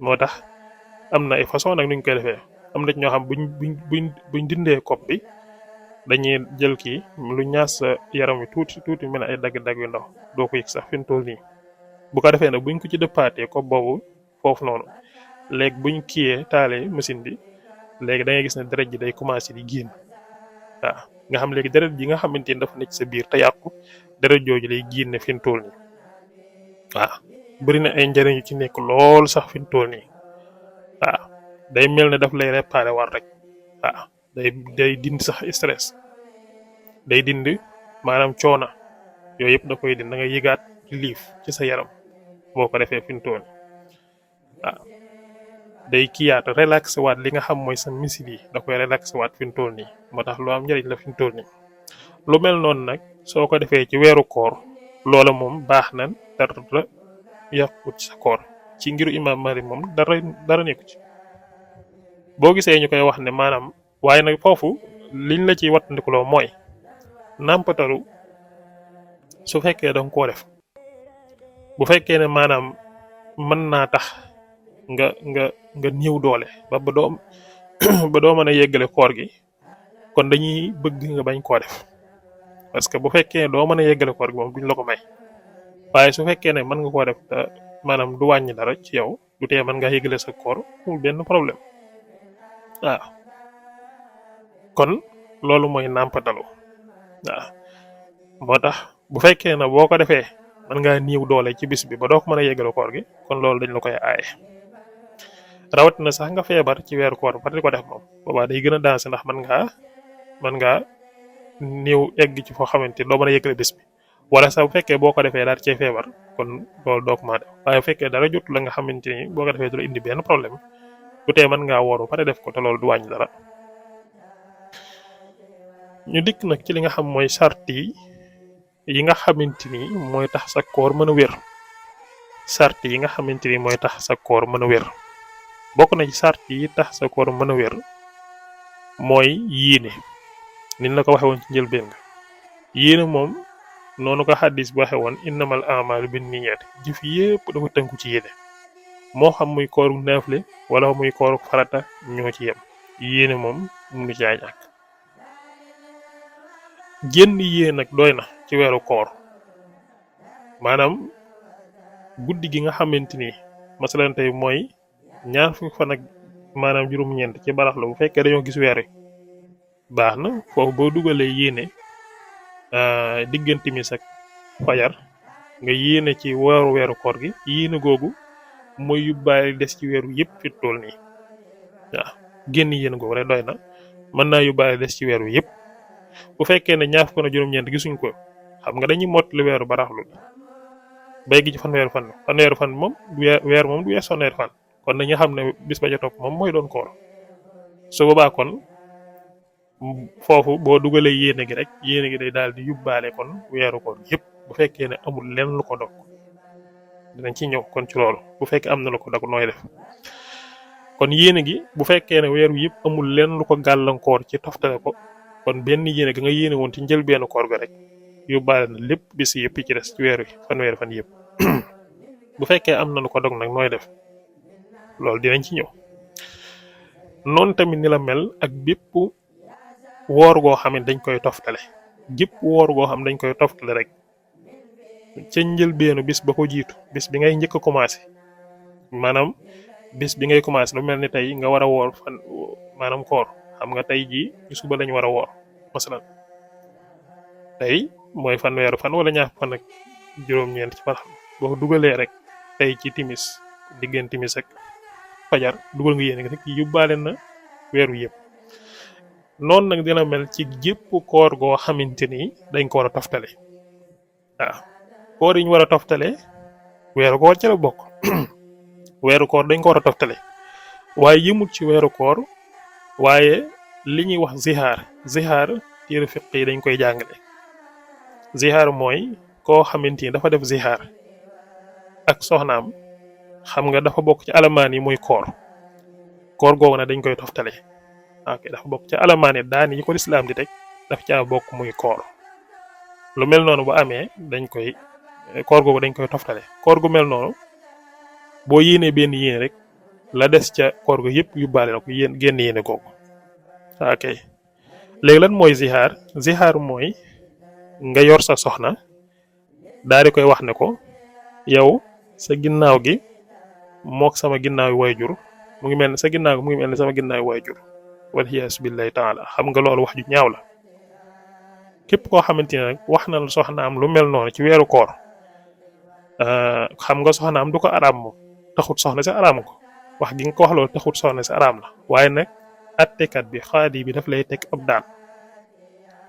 [SPEAKER 2] moo tax am na ay façon nag nuñ koy defee am na ci ñoo xam buñ dindee kopp bi dañuy jël kii lu ñaas sa yaram wi tuuti mel ne ay dagg-dagg yu ndaw doo ko yëg sax fi mu toll nii. bu ko defee nag buñ ko ci dëppaatee kopp boobu foofu noonu léegi buñ kiyee taalee machine bi léegi da ngay gis ne deret ji day commencé di génn waaw nga xam léegi deret ji nga xamante ni dafa nekk sa biir te yàqu deret jooju lay génne fi mu toll nii waaw bëri na ay njëriñ yu ci nekk lool sax fi mu toll nii waaw day mel ne daf lay réparé war rek waaw day dindi sax stress day dindi maanaam coona yooyu yëpp da koy dindi da nga yëgaat liif ci sa yaram boo ko defee fi mu toll nii waaw day kiyaat relaxé waat li nga xam mooy sa misil yi da koy relaxé waat fi mu toll nii moo tax lu am njëriñ la fi mu toll nii lu mel noonu nag soo ko defee ci weeru koor loola moom baax na dara yàqu ci sa koor ci ngiru imaam Malik moom dara nekku ci boo gisee ñu koy wax ne maanaam waaye nag foofu liñ la ciy wattandikuloo mooy nàmpatalu su fekkee danga koo def bu fekkee ne maanaam mën naa tax nga néew doole ba doo ba doo mën a yeggale koor gi kon dañuy bëgg nga bañ koo def parce que bu fekkee doo mën a yeggale koor gi moom duñ la ko may waaye su fekkee ne mën nga koo def te maanaam du wàññi dara ci yow du tee mën nga yeggale sa koor amul benn problème waaw kon loolu mooy nàmpatalu waaw moo tax bu fekkee ne boo ko defee mën ngaa néew doole ci bis bi ba doo ko mën a yeggale koor gi kon loolu dañ la koy aaye rawatina sax nga feebar ci weeru koor ba di ko def moom boobaa day gën a dansé ndax mën ngaa néew egg ci foo xamante doo mën a yeggale bis bi wala sax bu fekkee boo ko defee daal cee feebar kon loolu doo ko mën a def waaye bu fekkee dara jot la nga xamante ni boo ko defee du la indi benn problème du tee mën ngaa woor ba pare def ko te loolu du wàññi dara. ñu dikk nag ci li nga xam mooy sart yi nga xamante ni mooy tax sa koor mën a wér sart yi nga xamante ni mooy tax sa koor mën a wér bokk na ci sart yi tax sa koor mën a wér mooy yéene niñ la ko waxe woon ci njëlbéen nga yéene moom noonu ko xaddis bi waxe woon innamal a'maalu binniyat jëf yépp dafa tënku ci yéene moo xam muy kooru naafile wala muy kooru farata ñoo ci yem yéene moom mënu caa ñàkk génn yéene nag doy na ci weeru koor maanaam guddi gi nga xamante ni masalan tey mooy ñaar fukki fan ak maanaam juróom-ñeent ci baraxlu bu fekkee dañoo gis weer wi baax na foofu boo dugalee yéene diggante timis ak fajar nga yéene ci weeru koor gi yéene googu mooy yóbbaale des ci weeru yëpp fi toll nii waaw génn yéene googu rek doy na mën naa yóbbaale des ci weeru yëpp bu fekkee ne ñaar fukk na juróom-ñeent gisuñ ko xam nga dañuy mottali weeru baraxlu bay gi ci fanweeru fan moom weer moom du wees fanweeru fan kon nañu xam ne bis ba ca topp moom mooy doon koor su boobaa kon foofu boo dugalee yéene gi rek yéene gi day daal di yóbbaale kon weeru koor yëpp bu fekkee ne amul lenn lu ko dog dinañ ci ñëw kon ci loolu bu fekkee am na lu ko dog nooy def kon yéene gi bu fekkee ne weeru yëpp amul lenn lu ko gàllankoor ci toftale ko kon benn yéene gi nga yéene woon ci njëlbeenu koor ga rek yóbbaale na lépp bis yëpp ci des ci weer wi fanweeri fan yëpp bu fekkee am na lu ko dog nag nooy def loolu dinañ ci ñëw noonu tamit ni la mel ak bépp woor goo xam ne dañ koy toftale gépp woor goo xam dañ koy toftale rek ca njëlbeenu bis ba ko jiitu bis bi ngay njëkk a commencé maanaam bis bi ngay commencé lu mel ni tey nga war a woor fan maanaam koor xam nga tey jii ci suba lañ war a woor masalan tey mooy fanweeru fan wala ñaar fan ak juróom-ñeent ci fan boo ko dugalee rek tey ci timis diggante timis ak fajar dugal nga yéene rek yóbbaale na weeru yëpp noonu nag dina mel ci gépp koor goo xamante ni dañ ko war a toftale waaw koor yi ñu war a toftale weeru koor ci la bokk weeru koor dañ ko war a toftale waaye yëmut ci weeru koor waaye li ñuy wax zihaar téere fiq yi dañ koy jàngale zihaar mooy koo xamante ni dafa def zihaar ak soxnaam xam nga dafa bokk ci alamaan yi muy koor googu nag dañ koy toftale ok dafa bokk ci alamaan yi daan yi ko lislaam di teg daf caa bokk muy koor lu mel noonu bu amee koor googu dañ koy toftale koor gu mel noonu boo yéenee benn yéene rek la des ca koor gu yëpp yóbbaale na ko génn yéene googu ok léegi lan mooy zihaar mooy nga yor sa soxna daal di koy wax ne ko yow sa ginnaaw gi mook sama ginnaaw yi wayjur mu ngi mel ne sa ginnaaw gi mu ngi mel ne sama ginnaaw yi wayjur waliyaasu billahi taala xam nga loolu wax ju ñaaw la képp koo xamante ne nag wax na la soxnaam lu mel noonu ci weeru koor xam nga soxnaam du ko araam moom taxut soxna si araam ko wax gi nga ko wax loolu taxut soxna si araam la waaye nag attekat bi xaadi bi daf lay teg ab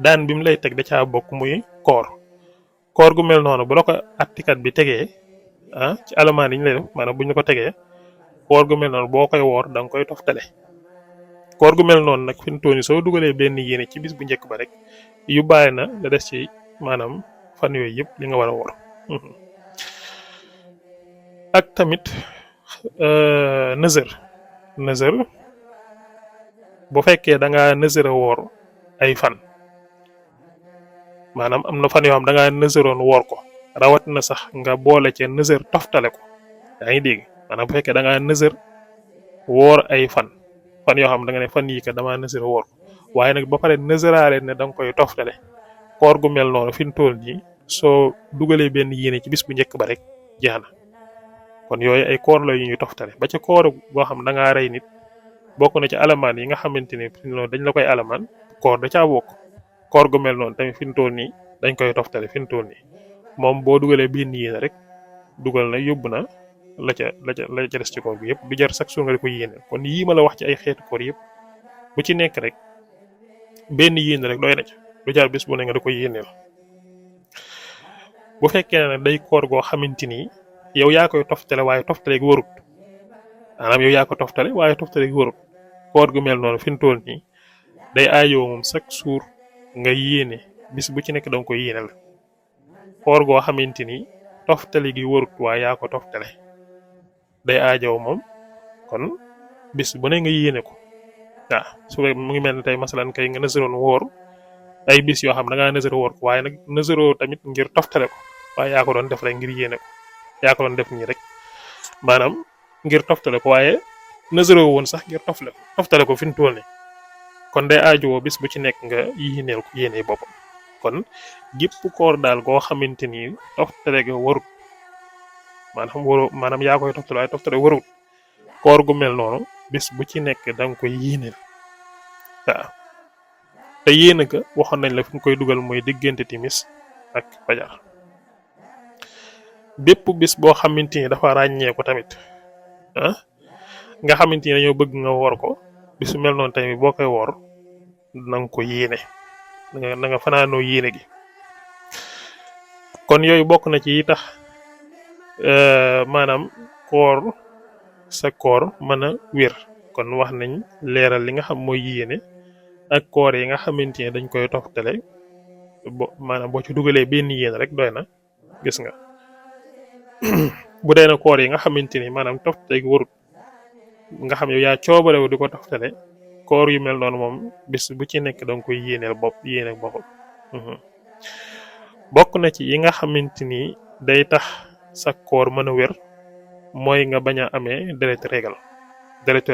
[SPEAKER 2] daan bi mu lay teg da caa bokk muy koor gu mel noonu bu la ko attekat bi tegee ci alamaan yi ñu lay def maanaam bu ñu ko tegee koor gu mel noonu boo koy woor da nga koy toftale koor gu mel noonu nag fi mu toll nii soo dugalee benn yéene ci bis bu njëkk ba rek yu bàyyi na la des ci maanaam fan yooyu yëpp li nga war a woor ak tamit nëzër bu fekkee da ngaa nëzër a woor ay fan maanaam am na fan yoo xam da ngaa nëzëroon woor ko rawat na sax nga boole ca nëzër toftale ko yaa ngi dégg maanaam bu fekkee da ngaa nëzër woor ay fan yoo xam da nga ne fan yii kat damaa nëzër woor ko waaye nag ba pare nëzëraale ne da nga koy toftale koor gu mel noonu fi mu toll nii soo dugalee benn yéene ci bis bu njëkk ba rek jeex na kon yooyu ay koor la yu ñuy toftale ba ca koor goo xam da ngaa rey nit bokk na ci alamaan yi nga xamante ni dañ la koy alamaan koor da caa bokk koor gu mel noonu tamit fi mu toll nii dañ koy toftale fi mu toll nii moom boo dugalee benn yéene rek dugal na yóbbu na la ca des ci koor bi yëpp du jar chaque jour nga di ko yéene kon yii ma la wax ci ay xeetu koor yëpp bu ci nekk rek benn yéene rek doy na ca du jar bis bu ne nga di ko yéeneel bu fekkee ne day koor goo xamante ni yow yaa koy toftale waaye toftale gi warut maanaam yow yaa ko toftale waaye toftale gi warut koor gu mel noonu fi mu toll nii day aajoo moom chaque jour nga yéene bis bu ci nekk danga koy yéeneel koor goo xamante ni toftale gi warut waaye yaa ko toftale day aajoo moom kon bis bu ne nga yéene ko waaw su mu ngi mel ne tey masalan kay nga nësëroon woor ay bis yoo xam da ngaa nësër woor ko waaye nag nësëroo tamit ngir toftale ko waaye yaa ko doon def rek ngir yéene ko yaa ko doon def nii rek maanaam ngir toftale ko waaye nësëroo woon sax ngir toftale ko fi mu toll nii kon day aajowoo bis bu ci nekk nga yéeneel ko yéene boppam kon gépp koor daal goo xamante ni toftale ga warut maanaam yaa koy toftale waaye toftale warut koor gu mel noonu bis bu ci nekk da nga koy yéeneel waaw te yéene ka waxoon nañ la fi nga koy dugal mooy diggante timis ak fajar bépp bis boo xamante ni dafa ràññee ko tamit nga xamante ni dañoo bëgg nga woor ko bisu mel noonu tamit boo koy woor na nga ko yéene na nga fanaanoo yéene gi kon yooyu bokk na ci yi tax maanaam sa koor mën a wér kon wax nañ leeral li nga xam mooy yéene ak koor yi nga xamante ne dañ koy toftale maanaam boo ci dugalee benn yéene rek doy na gis nga bu dee na koor yi nga xamante ni maanaam toftale gi warut nga xam yow yaa coobarewu di ko toftale koor yu mel noonu moom bis bu ci nekk danga koy yéeneel yéene boppam bokk na ci yi nga xamante ni day tax sa koor mën a wér mooy nga bañ a amee deretu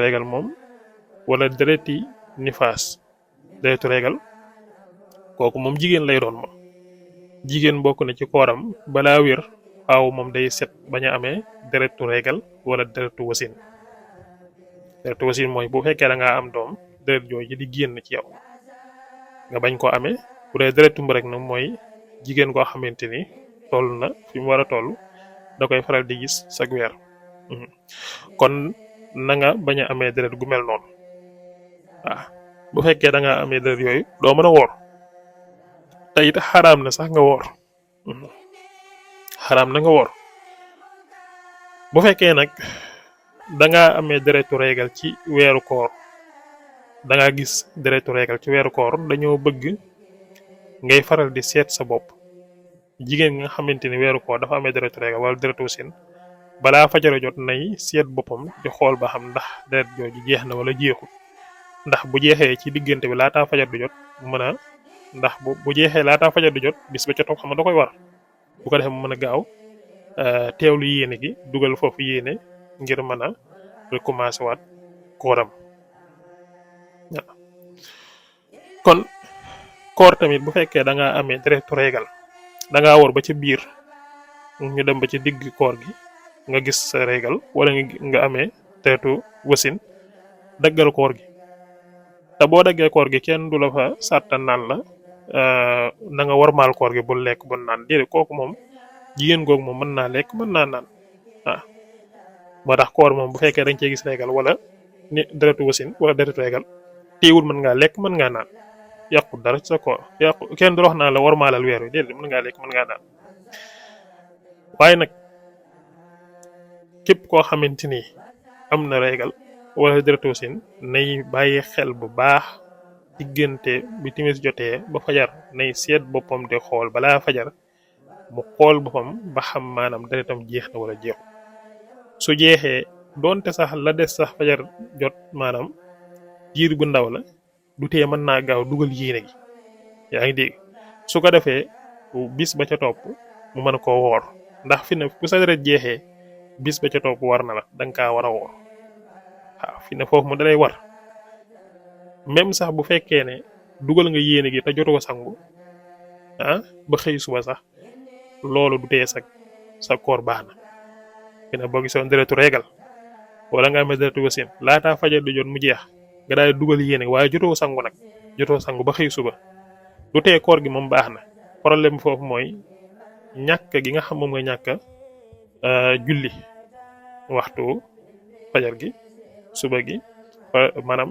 [SPEAKER 2] régal moom wala dereti nifaas deretu régal kooku moom jigéen lay doon moom jigéen bokk na ci kooram balaa wér waaw moom day set bañ a amee deretu régal wala deretu wasin mooy bu fekkee da ngaa am doom deret jooju di génn ci yow nga bañ ko amee bu dee deretu mbërëg nag mooy jigéen koo xamante ni toll na fi mu war a toll da koy faral di gis sag weer kon na nga bañ a amee deret gu mel noonu waaw bu fekkee da ngaa amee deret yooyu doo mën a woor te it xaraam na sax nga woor xaraam na nga woor bu fekkee nag da ngaa amee deretu régal ci weeru koor da ngaa gis deretu régal ci weeru koor dañoo bëgg ngay faral di seet sa bopp jigéen nga xamante ni weeru koor dafa amee deretu régal wala deretu wasin balaa fajara jot nay seet boppam di xool ba xam ndax deret jooju jeex na wala jeexul ndax bu jeexee ci diggante bi laataa fajar di jot mu mën a ndax bu jeexee laataa fajar di jot bis ba ca topp xam nga da koy war bu ko defee mu mën a gaaw teewlu yéene gi dugal foofu yéene ngir mën a recommencer waat kooram waaw kon koor tamit bu fekkee da ngaa amee deretu régal da ngaa wor ba ca biir ñu dem ba ci digg koor gi nga gis sa régal wala nga amee deretu wasin daggal koor gi te boo daggee koor gi kenn du la fa sàttan naan la na nga warmaal koor gi bul lekk bul naan déedéet kooku moom jigéen googu moom mën naa lekk mën naa naan waaw moo tax koor moom bu fekkee dañ cee gis régal wala ni deretu wasin wala deretu régal teewul mën ngaa lekk mën ngaa naan yàqu dara ci sa koor yàqu kenn du wax naa la warmaalal weer wi déedéet mën ngaa lekk mën ngaa naan waaye nag képp koo xamante ni am na régal wala deretu wasin nay bàyyi xel bu baax diggante bi timis jotee ba fajar nay seet boppam di xool balaa fajar mu xool boppam ba xam maanaam deretam jeex na wala jeexu su jeexee doonte sax la des sax fajar jot maanaam diir bu ndaw la du tee mën naa gaaw dugal yéene gi yaa ngi dégg su ko defee bis ba ca topp mu mën koo woor ndax fi ne bu sa deret jeexee bis ba ca topp war na la danga kaa war a woor waaw fi ne foofu mu dalay war même sax bu fekkee ne dugal nga yéene gi te jotoo sangu ba xëy suba sax loolu du tee sa koor baax na fi ne boo gisoon deretu régal wala nga amee deretu wasin laataa fajar di jot mu jeex nga daal dugal yéene waaye jotoo sangu nag jotoo sangu ba xëy suba du tee koor gi moom baax na problème bi foofu mooy ñàkk gi nga xam moom nga ñàkk julli waxtu fajar gi suba gi maanaam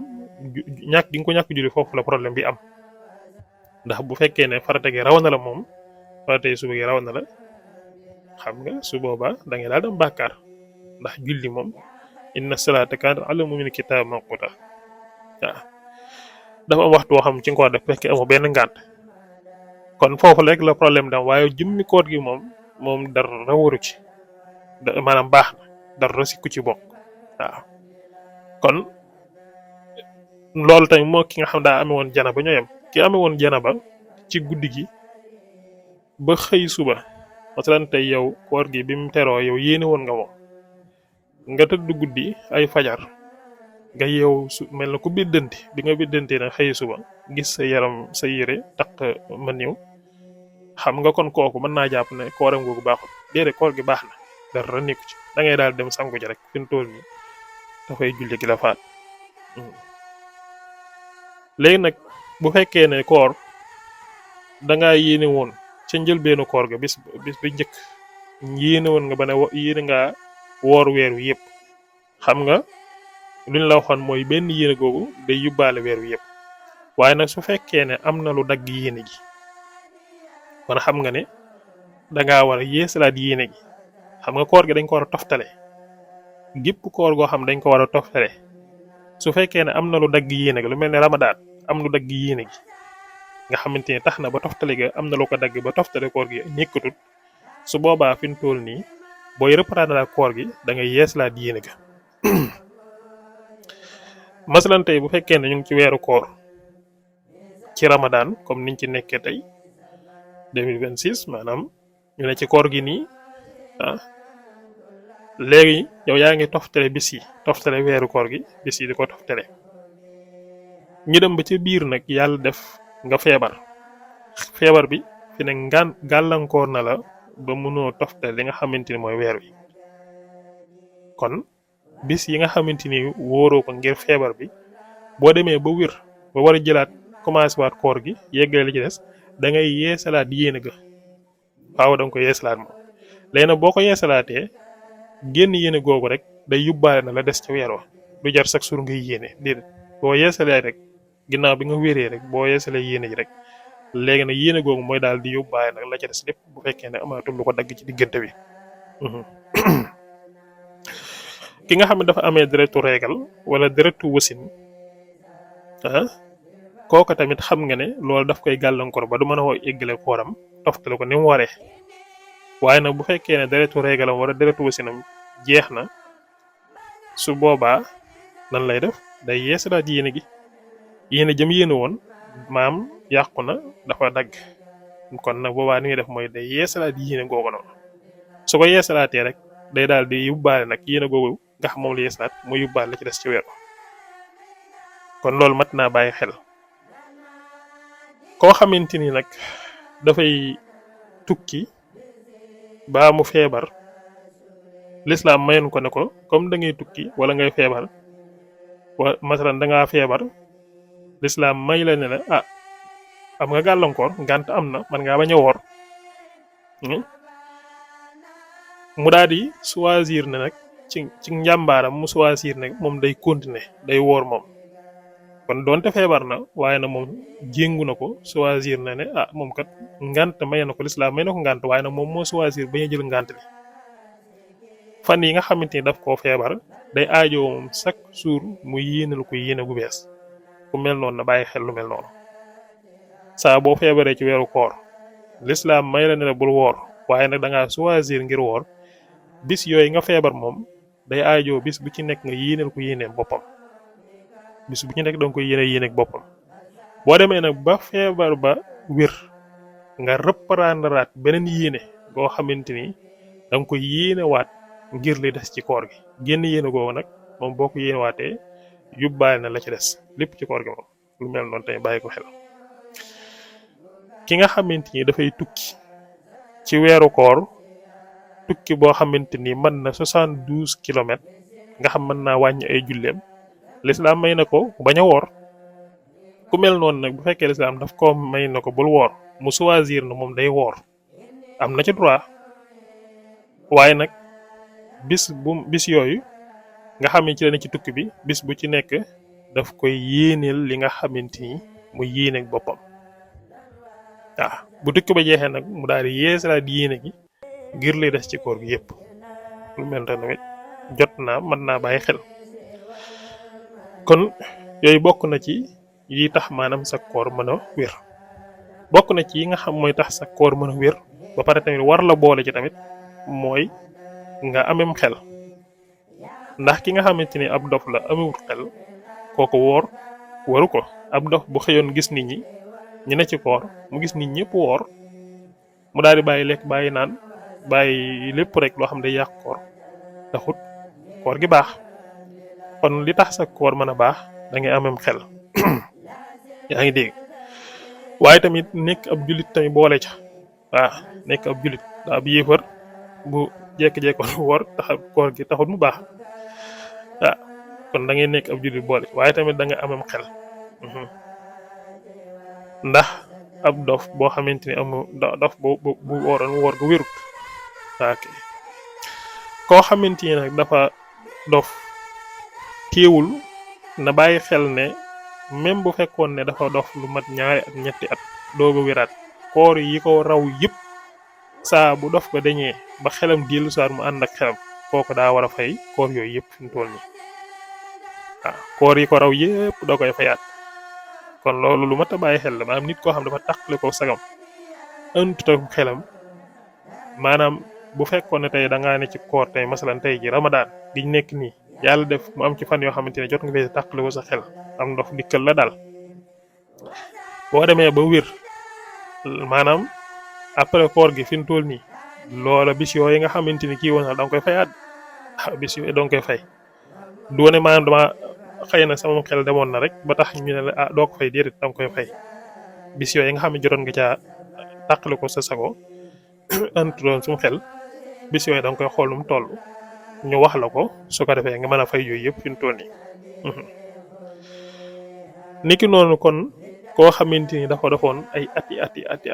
[SPEAKER 2] ñàkk gi nga ko ñàkk julli foofu la problème bi am ndax bu fekkee ne farata gi raw na la moom farata yi suba gi raw na la xam nga su boobaa da ngay daal dem bàkkaar ndax julli moom inna salaata kaanat alal mu'miniina kitaaban mawquuta waaw dafa am waxtu woo xam ci nga ko def fekkee amoo benn ngànt kon foofu rek la problème dam waaye jëmmi koor gi moom dara waru ci maanaam baax na dara sikku ci bokk waaw kon loolu tamit moo ki nga xam daa amee woon janaba ñoo yem ki amee woon janaba ci guddi gi ba xëy suba masalan tey yow koor gi bi mu teroo yow yéene woon nga moom nga tëdd guddi ay fajar nga yeew mel na ku biddanti bi nga biddantee nag xëy suba gis sa yaram sa yére taq ma niw xam nga kon kooku mën naa jàpp ne kooram googu baaxul déedéet koor gi baax na dara nekku ci da ngay daal dem sangu ji rek fi mu toll nii dafay julli gi la faat léegi nag bu fekkee ne koor dangaa yéene woon ca njëlbeenu koor ga bis bi njëkk yéene woon nga ba ne yéene ngaa woor weer wi yëpp xam nga luñ la waxoon mooy benn yéene googu day yóbbaale weer wi yëpp waaye nag su fekkee ne am na lu dagg yéene gi kon xam nga ne dangaa war a yeesalaat yéene gi xam nga koor gi dañ ko war a toftale gépp koor goo xam dañ ko war a toftale su fekkee ne am na lu dagg yéene gi lu mel ne ramadaan am lu dagg yéene gi nga xamante ne tax na ba toftale ga am na lu ko dagg ba toftale koor gi nekkatut su boobaa fi mu toll nii booy reprendre la koor gi da ngay yeesalaat yéene ga masalan tey bu fekkee ne ñu ngi ci weeru koor ci ramadaan comme niñ ci nekkee tey 2026 maanaam ñu ne ci koor gi nii léegi yow yaa ngi toftale bis yi toftale weeru koor gi bis yi di ko toftale ñu dem ba ci biir nag yàlla def nga feebar bi fi ne gàllankoor na la ba mënoo toftale li nga xamante ni mooy weer wi kon bis yi nga xamante ni wóoroo ko ngir feebar bi boo demee ba wér ba war a jëlaat commencé waat koor gi yeggale li ci des da ngay yeesalaat yéene ga waaw da nga ko yeesalaat moom léegi nag boo ko yeesalaatee génn yéene googu rek day yóbbaale na la des ca weer wa du jar sax sur ngay yéene déedéet boo yeesalee rek ginnaaw bi nga wéree rek boo yeesalee yéene ji rek léegi nag yéene googu mooy daal di yóbbaale nag la ca des lépp bu fekkee ne amaatul lu ko dagg ci diggante bi. ki nga xam ne dafa amee deretu régal wala deretu wasin ah kooka tamit xam nga ne loolu daf koy gàllankoor ba du mën a woo eggale kooram toftale ko ni mu waree waaye nag bu fekkee ne deretu régalam wala deretu wasinam jeex na su boobaa nan lay def day yeesalaat yéene gi yéene jëm yéene woon maam yàqu na dafa dagg kon nag boobaa ni muy def mooy day yeesalaat yéene googu noonu su ko yeesalaatee rek day daal di yóbbaale nag yéene googu nga xam moom la yeesalaat mu yóbbaale la ci des ci weer kon loolu mat naa bàyyi xel koo xamante ni nag dafay tukki baa mu feebar lislaam mayoon ko ne ko comme da ngay tukki wala ngay feebar masalan da ngaa feebar lislaam may la ne la am nga gàllankoor ngànt am na man ngaa bañ a woor mu daal di choisir ne nag ci njàmbaaram mu choisir ne moom day continuer day woor moom kon doonte feebar na waaye na moom jéngu na ko choisir na ne moom kat ngànt may na ko lislaam may na ko ngànt waaye nag moom moo choisir bañ a jël ngànt li fan yi nga xamante ni daf koo feebar day aajoo moom chaque jour mu yéenal ko yéene gu bees ku mel noonu na bàyyi xel lu mel noonu saa boo feebaree ci weeru koor lislaam may la ne la bul woor waaye nag da ngaa choisir ngir woor bis yooyu nga feebar moom day aajoo bis bu ci nekk nga yéenal ko yéeneen boppam bis bu ci nekk danga koy yéene ak boppam boo demee nag ba feebar ba wér nga reprendre beneen yéene goo xamante ni danga koy yéene waat ngir li des ci koor gi génn yéene googu nag moom boo ko yéene waatee yóbbaale na la ci des lépp ci koor gi moom lu mel noonu tamit bàyyi ko xel ki nga xamante ni dafay tukki ci weeru koor tukki boo xamante ni mën na 72 kilomètres nga xam mën naa wàññi ay julleem lislaam may na ko bañ a woor ku mel noonu nag bu fekkee lislaam daf ko may na ko bul woor mu choisir na moom day woor am na ci droit waaye nag bis yooyu nga xam ne ci la ne ci tukki bi bis bu ci nekk daf koy yéeneel li nga xamante ni mu yéene ak boppam bu tukki ba jeexee nag mu daal di yeesalaat yéene gi ngir lay des ci koor gi yépp lu mel tamit jot naa mën naa bàyyi xel kon yooyu bokk na ci yi tax maanaam sa koor mën a wér bokk na ci yi nga xam mooy tax sa koor mën a wér ba pare tamit war la boole ci tamit mooy nga amem xel ndax ki nga xamante ni ab dof la amewut xel kooku woor waru ko ab dof bu xëyoon gis nit ñi ñu ne ci koor mu gis nit ñëpp woor mu daal di bàyyi lekk bàyyi naan bàyyi lépp rek loo xam ne day yàq koor taxut koor gi baax kon li tax sa koor mën a baax da ngay amem xel yaa ngi dégg waaye tamit nekk ab jullit tamit boole ca nekk ab jullit daa ab yéefar bu jekk-jekkoon woor tax koor gi taxut mu baax kon da ngay nekk ab jullit boole waaye tamit da nga amem xel ndax ab dof boo xamante ni amu dof bu wooroon woor gu wérut koo xamante ni nag dafa dof téewul na bàyyi xel ne même bu fekkoon ne dafa dof lu mat 2 at 3 at dooga wéraat koor yi ko raw yëpp saa bu dof ko dañee ba xelam dellu saat mu ànd ak xelam kooku daa war a fay koor yooyu yëpp fi mu toll nii koor yi ko raw yëpp doo koy fayaat kon loolu lu mat a bàyyi xel la maanaam nit koo xam dafa tàqale ko sagam ëntuta xelam maanaam bu fekkoon ne tey da ngaa ne ci koor tey masalan tey ji ramadaan giñ nekk nii yàlla def mu am ci fan yoo xamante ne jot nga fee tàqale ko sa xel am ndox dikkal la daal boo demee ba wér maanaam après koor gi fi mu toll nii loola bis yooyu nga xamante ni kii woon na da nga koy fayaat bis yooyu da nga koy fay doone maanaam dama xëy na sama xel demoon na rek ba tax ñu ne la doo ko fay déedéet da nga koy fay bis yooyu nga xam ne jotoon nga caa tàqale ko sa sago antu doon sumu xel bis yooyu da nga koy xool nu mu toll ñu wax la ko su ko defee nga mën a fay yooyu yëpp fi mu toll nii niki noonu kon koo xamante ni dafa defoon ay ati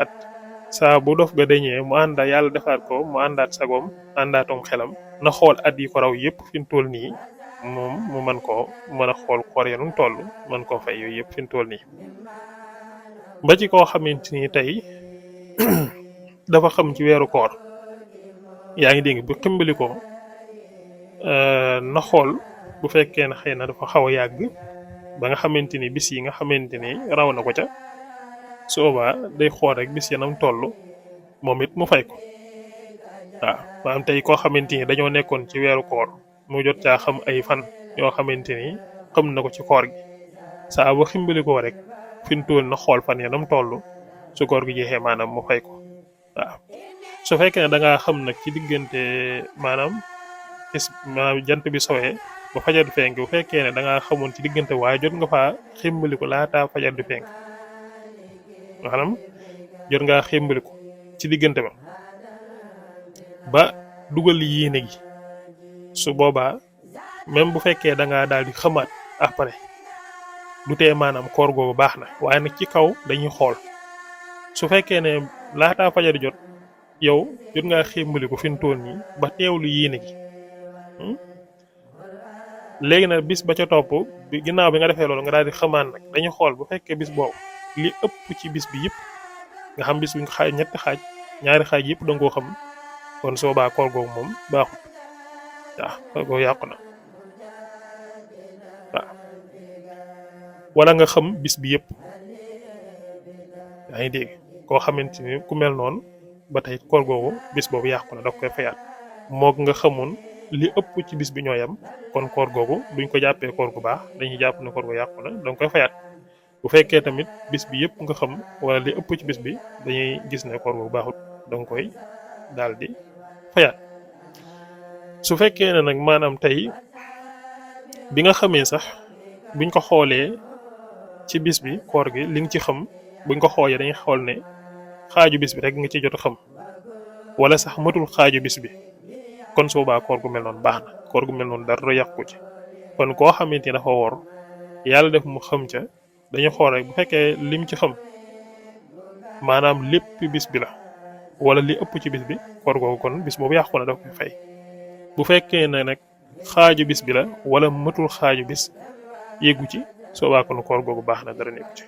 [SPEAKER 2] at saa bu dof ga dañee mu ànda yàlla defaat ko mu àndaat sagoom àndaatum xelam na xool at yi ko raw yëpp fi mu toll nii moom mu mën a xool koor ya nu mu toll mën koo fay yooyu yëpp fi mu toll nii ba ci koo xamante ni tey dafa xam ci weeru koor yaa ngi dégg bu ximbali ko na xool bu fekkee ne xëy na dafa xaw a yàgg ba nga xamante ni bis yi nga xamante ni raw na ko ca su boobaa day xool rek bis ya nam toll moom it mu fay ko waaw maanaam tey koo xamante ni dañoo nekkoon ci weeru koor mu jot caa xam ay fan yoo xamante ni xam na ko ci koor gi saa ba ximbali ko rek fi mu toll na xool fan ya nam toll su koor gi jeexee maanaam mu fay ko waaw su fekkee ne da ngaa xam nag ci diggante maanaam jant bi sowee ba fajar du fenk bu fekkee ne da ngaa xamoon ci diggante waaye jot nga faa ximbali ko laataa fajar du fenk maanaam jot ngaa ximbali ko ci diggante ba dugal yéene gi su boobaa même bu fekkee da ngaa daal di xamaat après du tee maanaam koor googu baax na waaye nag ci kaw dañuy xool su fekkee ne laataa fajar jot yow jot ngaa ximbali ko fi mu toll nii ba teewlu yéene gi léegi nag bis ba ca topp bi ginnaaw bi nga defee loolu nga daal di xamaan nag dañu xool bu fekkee bis boobu li ëpp ci bis bi yëpp nga xam bis bi nga xaaj ñetti xaaj ñaari xaaj yëpp da nga koo xam kon soo baa koor googu moom baaxut waaw koor googu yàqu na waaw wala nga xam bis bi yëpp yaa ngi dégg koo xamante ni ku mel noonu ba tey koor googu bis boobu yàqu na da koy fayaat moog nga xamoon li ëpp ci bis bi ñoo yam kon koor googu duñ ko jàppee koor gu baax dañuy jàpp ne koor gu yàqu na danga koy fayaat bu fekkee tamit bis bi yëpp nga xam wala li ëpp ci bis bi dañuy gis ne koor googu baaxut danga koy daal di fayaat su fekkee ne nag maanaam tey bi nga xamee sax buñ ko xoolee ci bis bi koor gi li nga ci xam buñ ko xoolee dañuy xool ne xaaju bis bi rek nga ci jot a xam wala sax matul xaaju bis bi kon su boobaa koor gu mel noonu baax na koor gu mel noonu dara yàqu ci kon koo xamante ni dafa woor yàlla def mu xam ca dañu xool rek bu fekkee lim ci xam maanaam lépp bis bi la wala li ëpp ci bis bi koor googu kon bis boobu yàqu na daf koy fay bu fekkee ne nag xaaju bis bi la wala matul xaaju bis yeggu ci su boobaa kon koor googu baax na dara nekku ci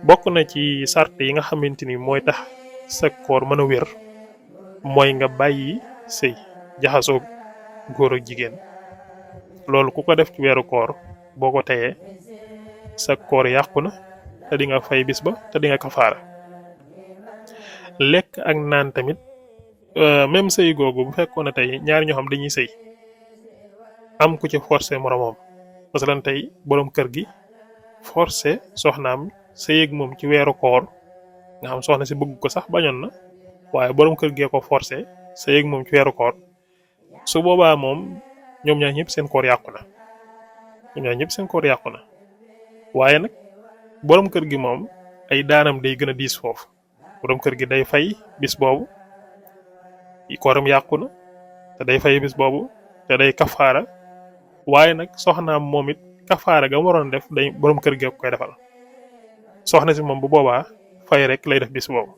[SPEAKER 2] bokk na ci sart yi nga xamante ni mooy tax sa koor mën a wér mooy nga bàyyi sëy jaxasoo góor ak jigéen loolu ku ko def ci weeru koor boo ko teyee sa koor yàqu na te di nga fay bis ba te di nga kafaara lekk ak naan tamit même sëy googu bu fekkoon ne tey ñaari ñoo xam dañuy sëy am ku ci forcé moromam masalan tey boroom kër gi forcé soxnaam sëy ak moom ci weeru koor nga xam soxna si bëgg ko sax bañoon na waaye boroom kër gee ko forcé sëy ak moom ci weeru koor su boobaa moom ñoom ñaar ñëpp seen koor yàqu na ñoom ñaar ñëpp seen koor yàqu na waaye nag boroom kër gi moom ay daanam day gën a diis foofu boroom kër gi day fay bis boobu kooram yàqu na te day fay bis boobu te day kafaara waaye nag soxnaam moom it kafaara ga mu waroon def day boroom kër gee koy defal soxna si moom bu boobaa fay rek lay def bis boobu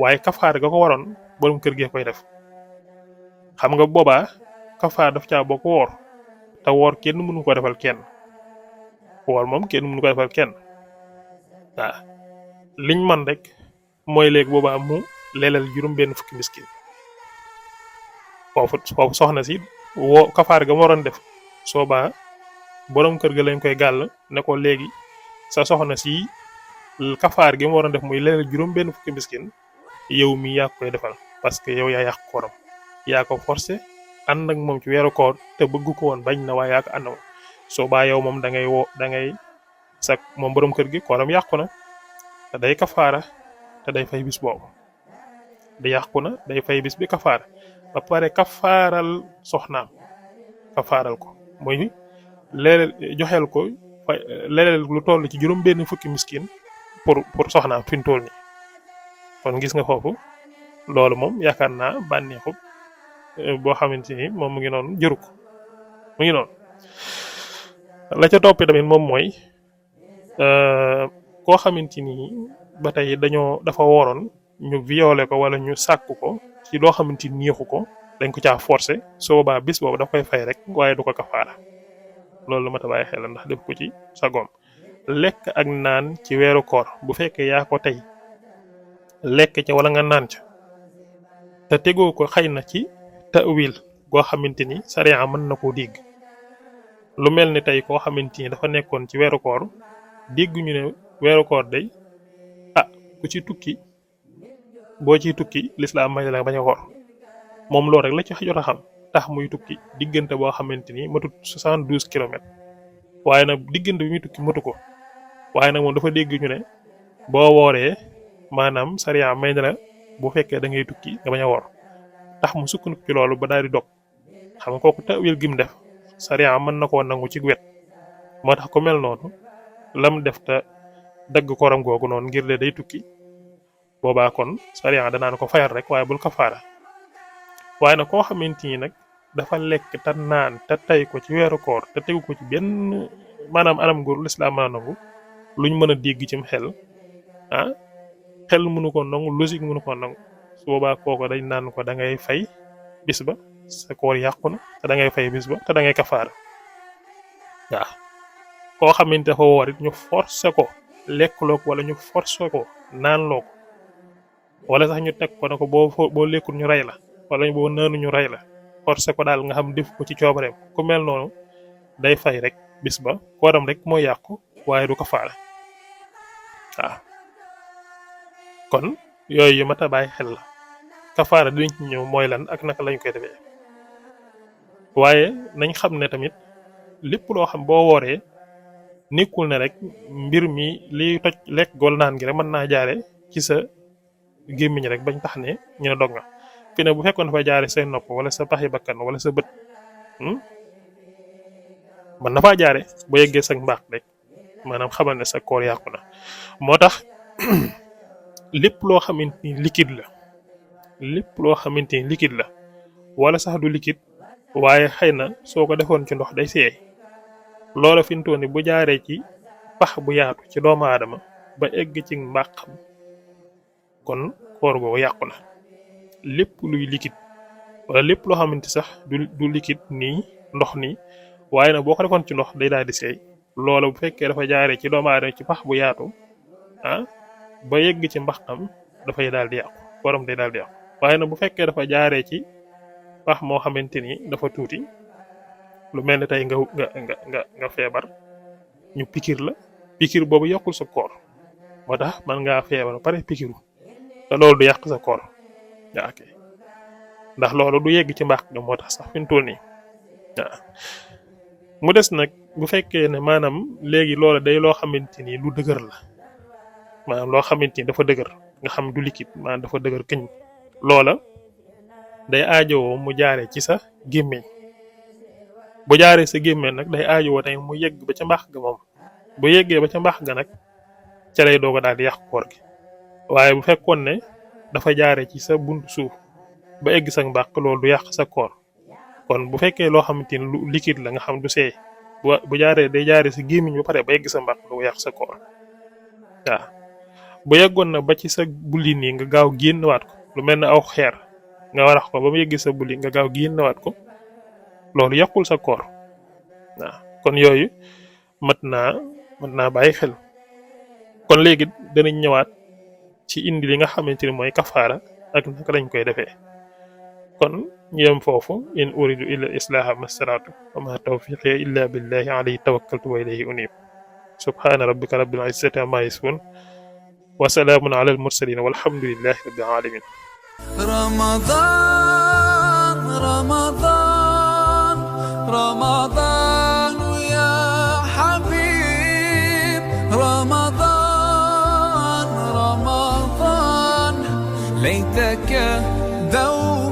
[SPEAKER 2] waaye kafaara ga ko waroon boroom kër gee koy def xam nga boobaa kafaara daf caa bokk woor te woor kenn mënu ko defal kenn woor moom kenn mënu ko defal kenn waaw liñ man rek mooy léegi boobaa mu leelal juróom benn fukki miskin foofu soxna si woo kafaara ga mu waroon def soobaa boroom kër ga lañ koy gàll ne ko léegi sa soxna si kafaar gi mu waroon def muy leelal juróom benn fukki miskin yow mi yaa koy defal parce que yow yaa yàq kooram yaa ko forcé ànd ak moom ci weeru koor te bëgg ko woon bañ na waaye yaa ko ànd moom soo baa yow moom da ngay sak moom borom kër gi kooram yàqu na te day kafaara te day fay bis boobu di yàqu na day fay bis bi kafaara ba pare kafaaral soxnaam kafaaral ko mooy leelal joxeel ko leelal lu toll ci juróom benn fukki miskin pour soxnaam fi mu toll nii kon gis nga foofu loolu moom yaakaar naa bànneexu boo xamante ni moom mu ngi noonu jëru ko mu ngi noonu la ca toppee tamit moom mooy koo xamante ni ba tey dafa wooroon ñu violé ko wala ñu sàkk ko ci loo xamante ni neexu ko dañ ko caa forcé su boobaa bis boobu daf koy fay rek waaye du ko kafaara loolu lu ma ta bàyyi xel la ndax def ko ci sagoom lekk ak naan ci weeru koor bu fekkee yaa ko tey lekk ca wala nga naan ca te tegoo ko xëy na ci ta'wil goo xamante ni sariya mën na koo dégg lu mel ni tey koo xamante ni dafa nekkoon ci weeru koor dégg ñu ne weeru koor day ku ci tukki boo ciy tukki lislaam may la bañ a woor moom loolu rek la ci jot a xam tax muy tukki diggante boo xamante ni matut 72 kilomètres waaye nag diggante bi muy tukki matu ko waaye nag moom dafa dégg ñu ne boo wooree maanaam sariya may na la bu fekkee da ngay tukki nga bañ a woor tax mu sukkandiku ci loolu ba daal di dog xam nga kooku tawil gi mu def sariya mën na koo nangu ci wet moo tax ko mel noonu lam def te dagg koram googu noonu ngir le day tukki boobaa kon sariya danaan ko fayal rek waaye bul kafaara waaye nag koo xamante ni nag dafa lekk te naan te tey ko ci weeru koor te tegu ko ci benn maanaam anam góor lislaam mën a nangu luñ mën a dégg cim xel xel mënu ko nangu logique mënu ko nangu su boobaa kooku dañ naan ko da ngay fay bis ba sa koor yàqu na te da ngay fay bis ba te da ngay kafaara waaw koo xamante dafa woor it ñu forcé ko lekk loo ko wala ñu forcé ko naan loo ko wala sax ñu teg ko ne ko boo lekkul ñu rey la wala boo naanu ñu rey la forcé ko daal nga xam def ko ci coobareem ku mel noonu day fay rek bis ba kooram rek moo yàqu waaye du kafaara waaw kon yooyu yu mat a bàyyi xel la kafaara dinañ ci ñëw mooy lan ak naka lañ koy defee waaye nañ xam ne tamit lépp loo xam boo wooree nekkul ne rek mbir mi liy toj lekk gool naan gi rek mën naa jaare ci sa gémmiñ rek bañ tax ne ñu ne dog nga fi ne bu fekkoon dafa jaare say nopp wala sa paxi bakkan wala sa bët man na faa jaare bu yeggee sa mbaax rek maanaam xamal ne sa koor yàqu na moo tax lépp loo xamante ni liquide la wala sax du liquide waaye xëy na soo ko defoon ci ndox day seey loola fi mu toll nii bu jaaree ci pax bu yaatu ci doomu aadama ba egg ci mbàqam kon koor googu yàqu na lépp luy liquide wala lépp loo xamante sax du liquide nii ndox nii waaye nag boo ko defoon ci ndox day daal di seey loola bu fekkee dafa jaaree ci doomu aadama ci pax bu yaatu ba yegg ci mbàqam dafay daal di yàqu kooram day daal di yàqu waaye nag bu fekkee dafa jaaree ci pax moo xamante ni dafa tuuti lu mel ne tey nga feebar ñu pikir boobu yokkul sa koor moo tax man ngaa feebar ba pare pikiru te loolu du yàq sa koor yaa ok ndax loolu du yegg ci mbaax ga moo tax sax fi mu toll nii waaw mu des nag bu fekkee ne maanaam léegi loolu day loo xamante ni lu dëgër la maanaam loo xamante ni dafa dëgër nga xam du liquide maanaam dafa dëgër këñ loola day aajowoo mu jaare ci sa gémmiñ bu jaaree sa gémmiñ nag day aajowoo tey mu yegg ba ca mbaax ga moom bu yeggee ba ca mbaax ga nag ca lay doog a daal di yàq koor gi waaye bu fekkoon ne dafa jaare ci sa buntu suuf ba egg sa mbaax loolu du yàq sa koor kon bu fekkee loo xamante ni lu liquide la nga xam du seey bu jaaree day jaaree sa gémmiñ ba pare ba egg sa mbaax du yàq sa koor waaw bu yeggoon na ba ci sa bulli nii nga gaaw génnewaat ko lu mel ne aw xeer nga warax ko ba mu yegg sa bulli nga gaaw génnewaat ko loolu yàqul sa koor waaw kon yooyu mat naa bàyyi xel kon léegi danañ ñëwaat ci indi li nga xamante ni mooy kafaara ak naka lañ koy defee kon ñu yem foofu in uridu illa islaha mastaratu wa ma tawfiqi illa billahi alayhi tawakkaltu wa ilayhi unib subhana rabbika rabbil izzati amma yasifun wa salaamun ala al mursalin walhamdulillahi rabbil alamin
[SPEAKER 1] رمضان رمضان رمضان يا حبيب رمضان رمضان ليتك دوما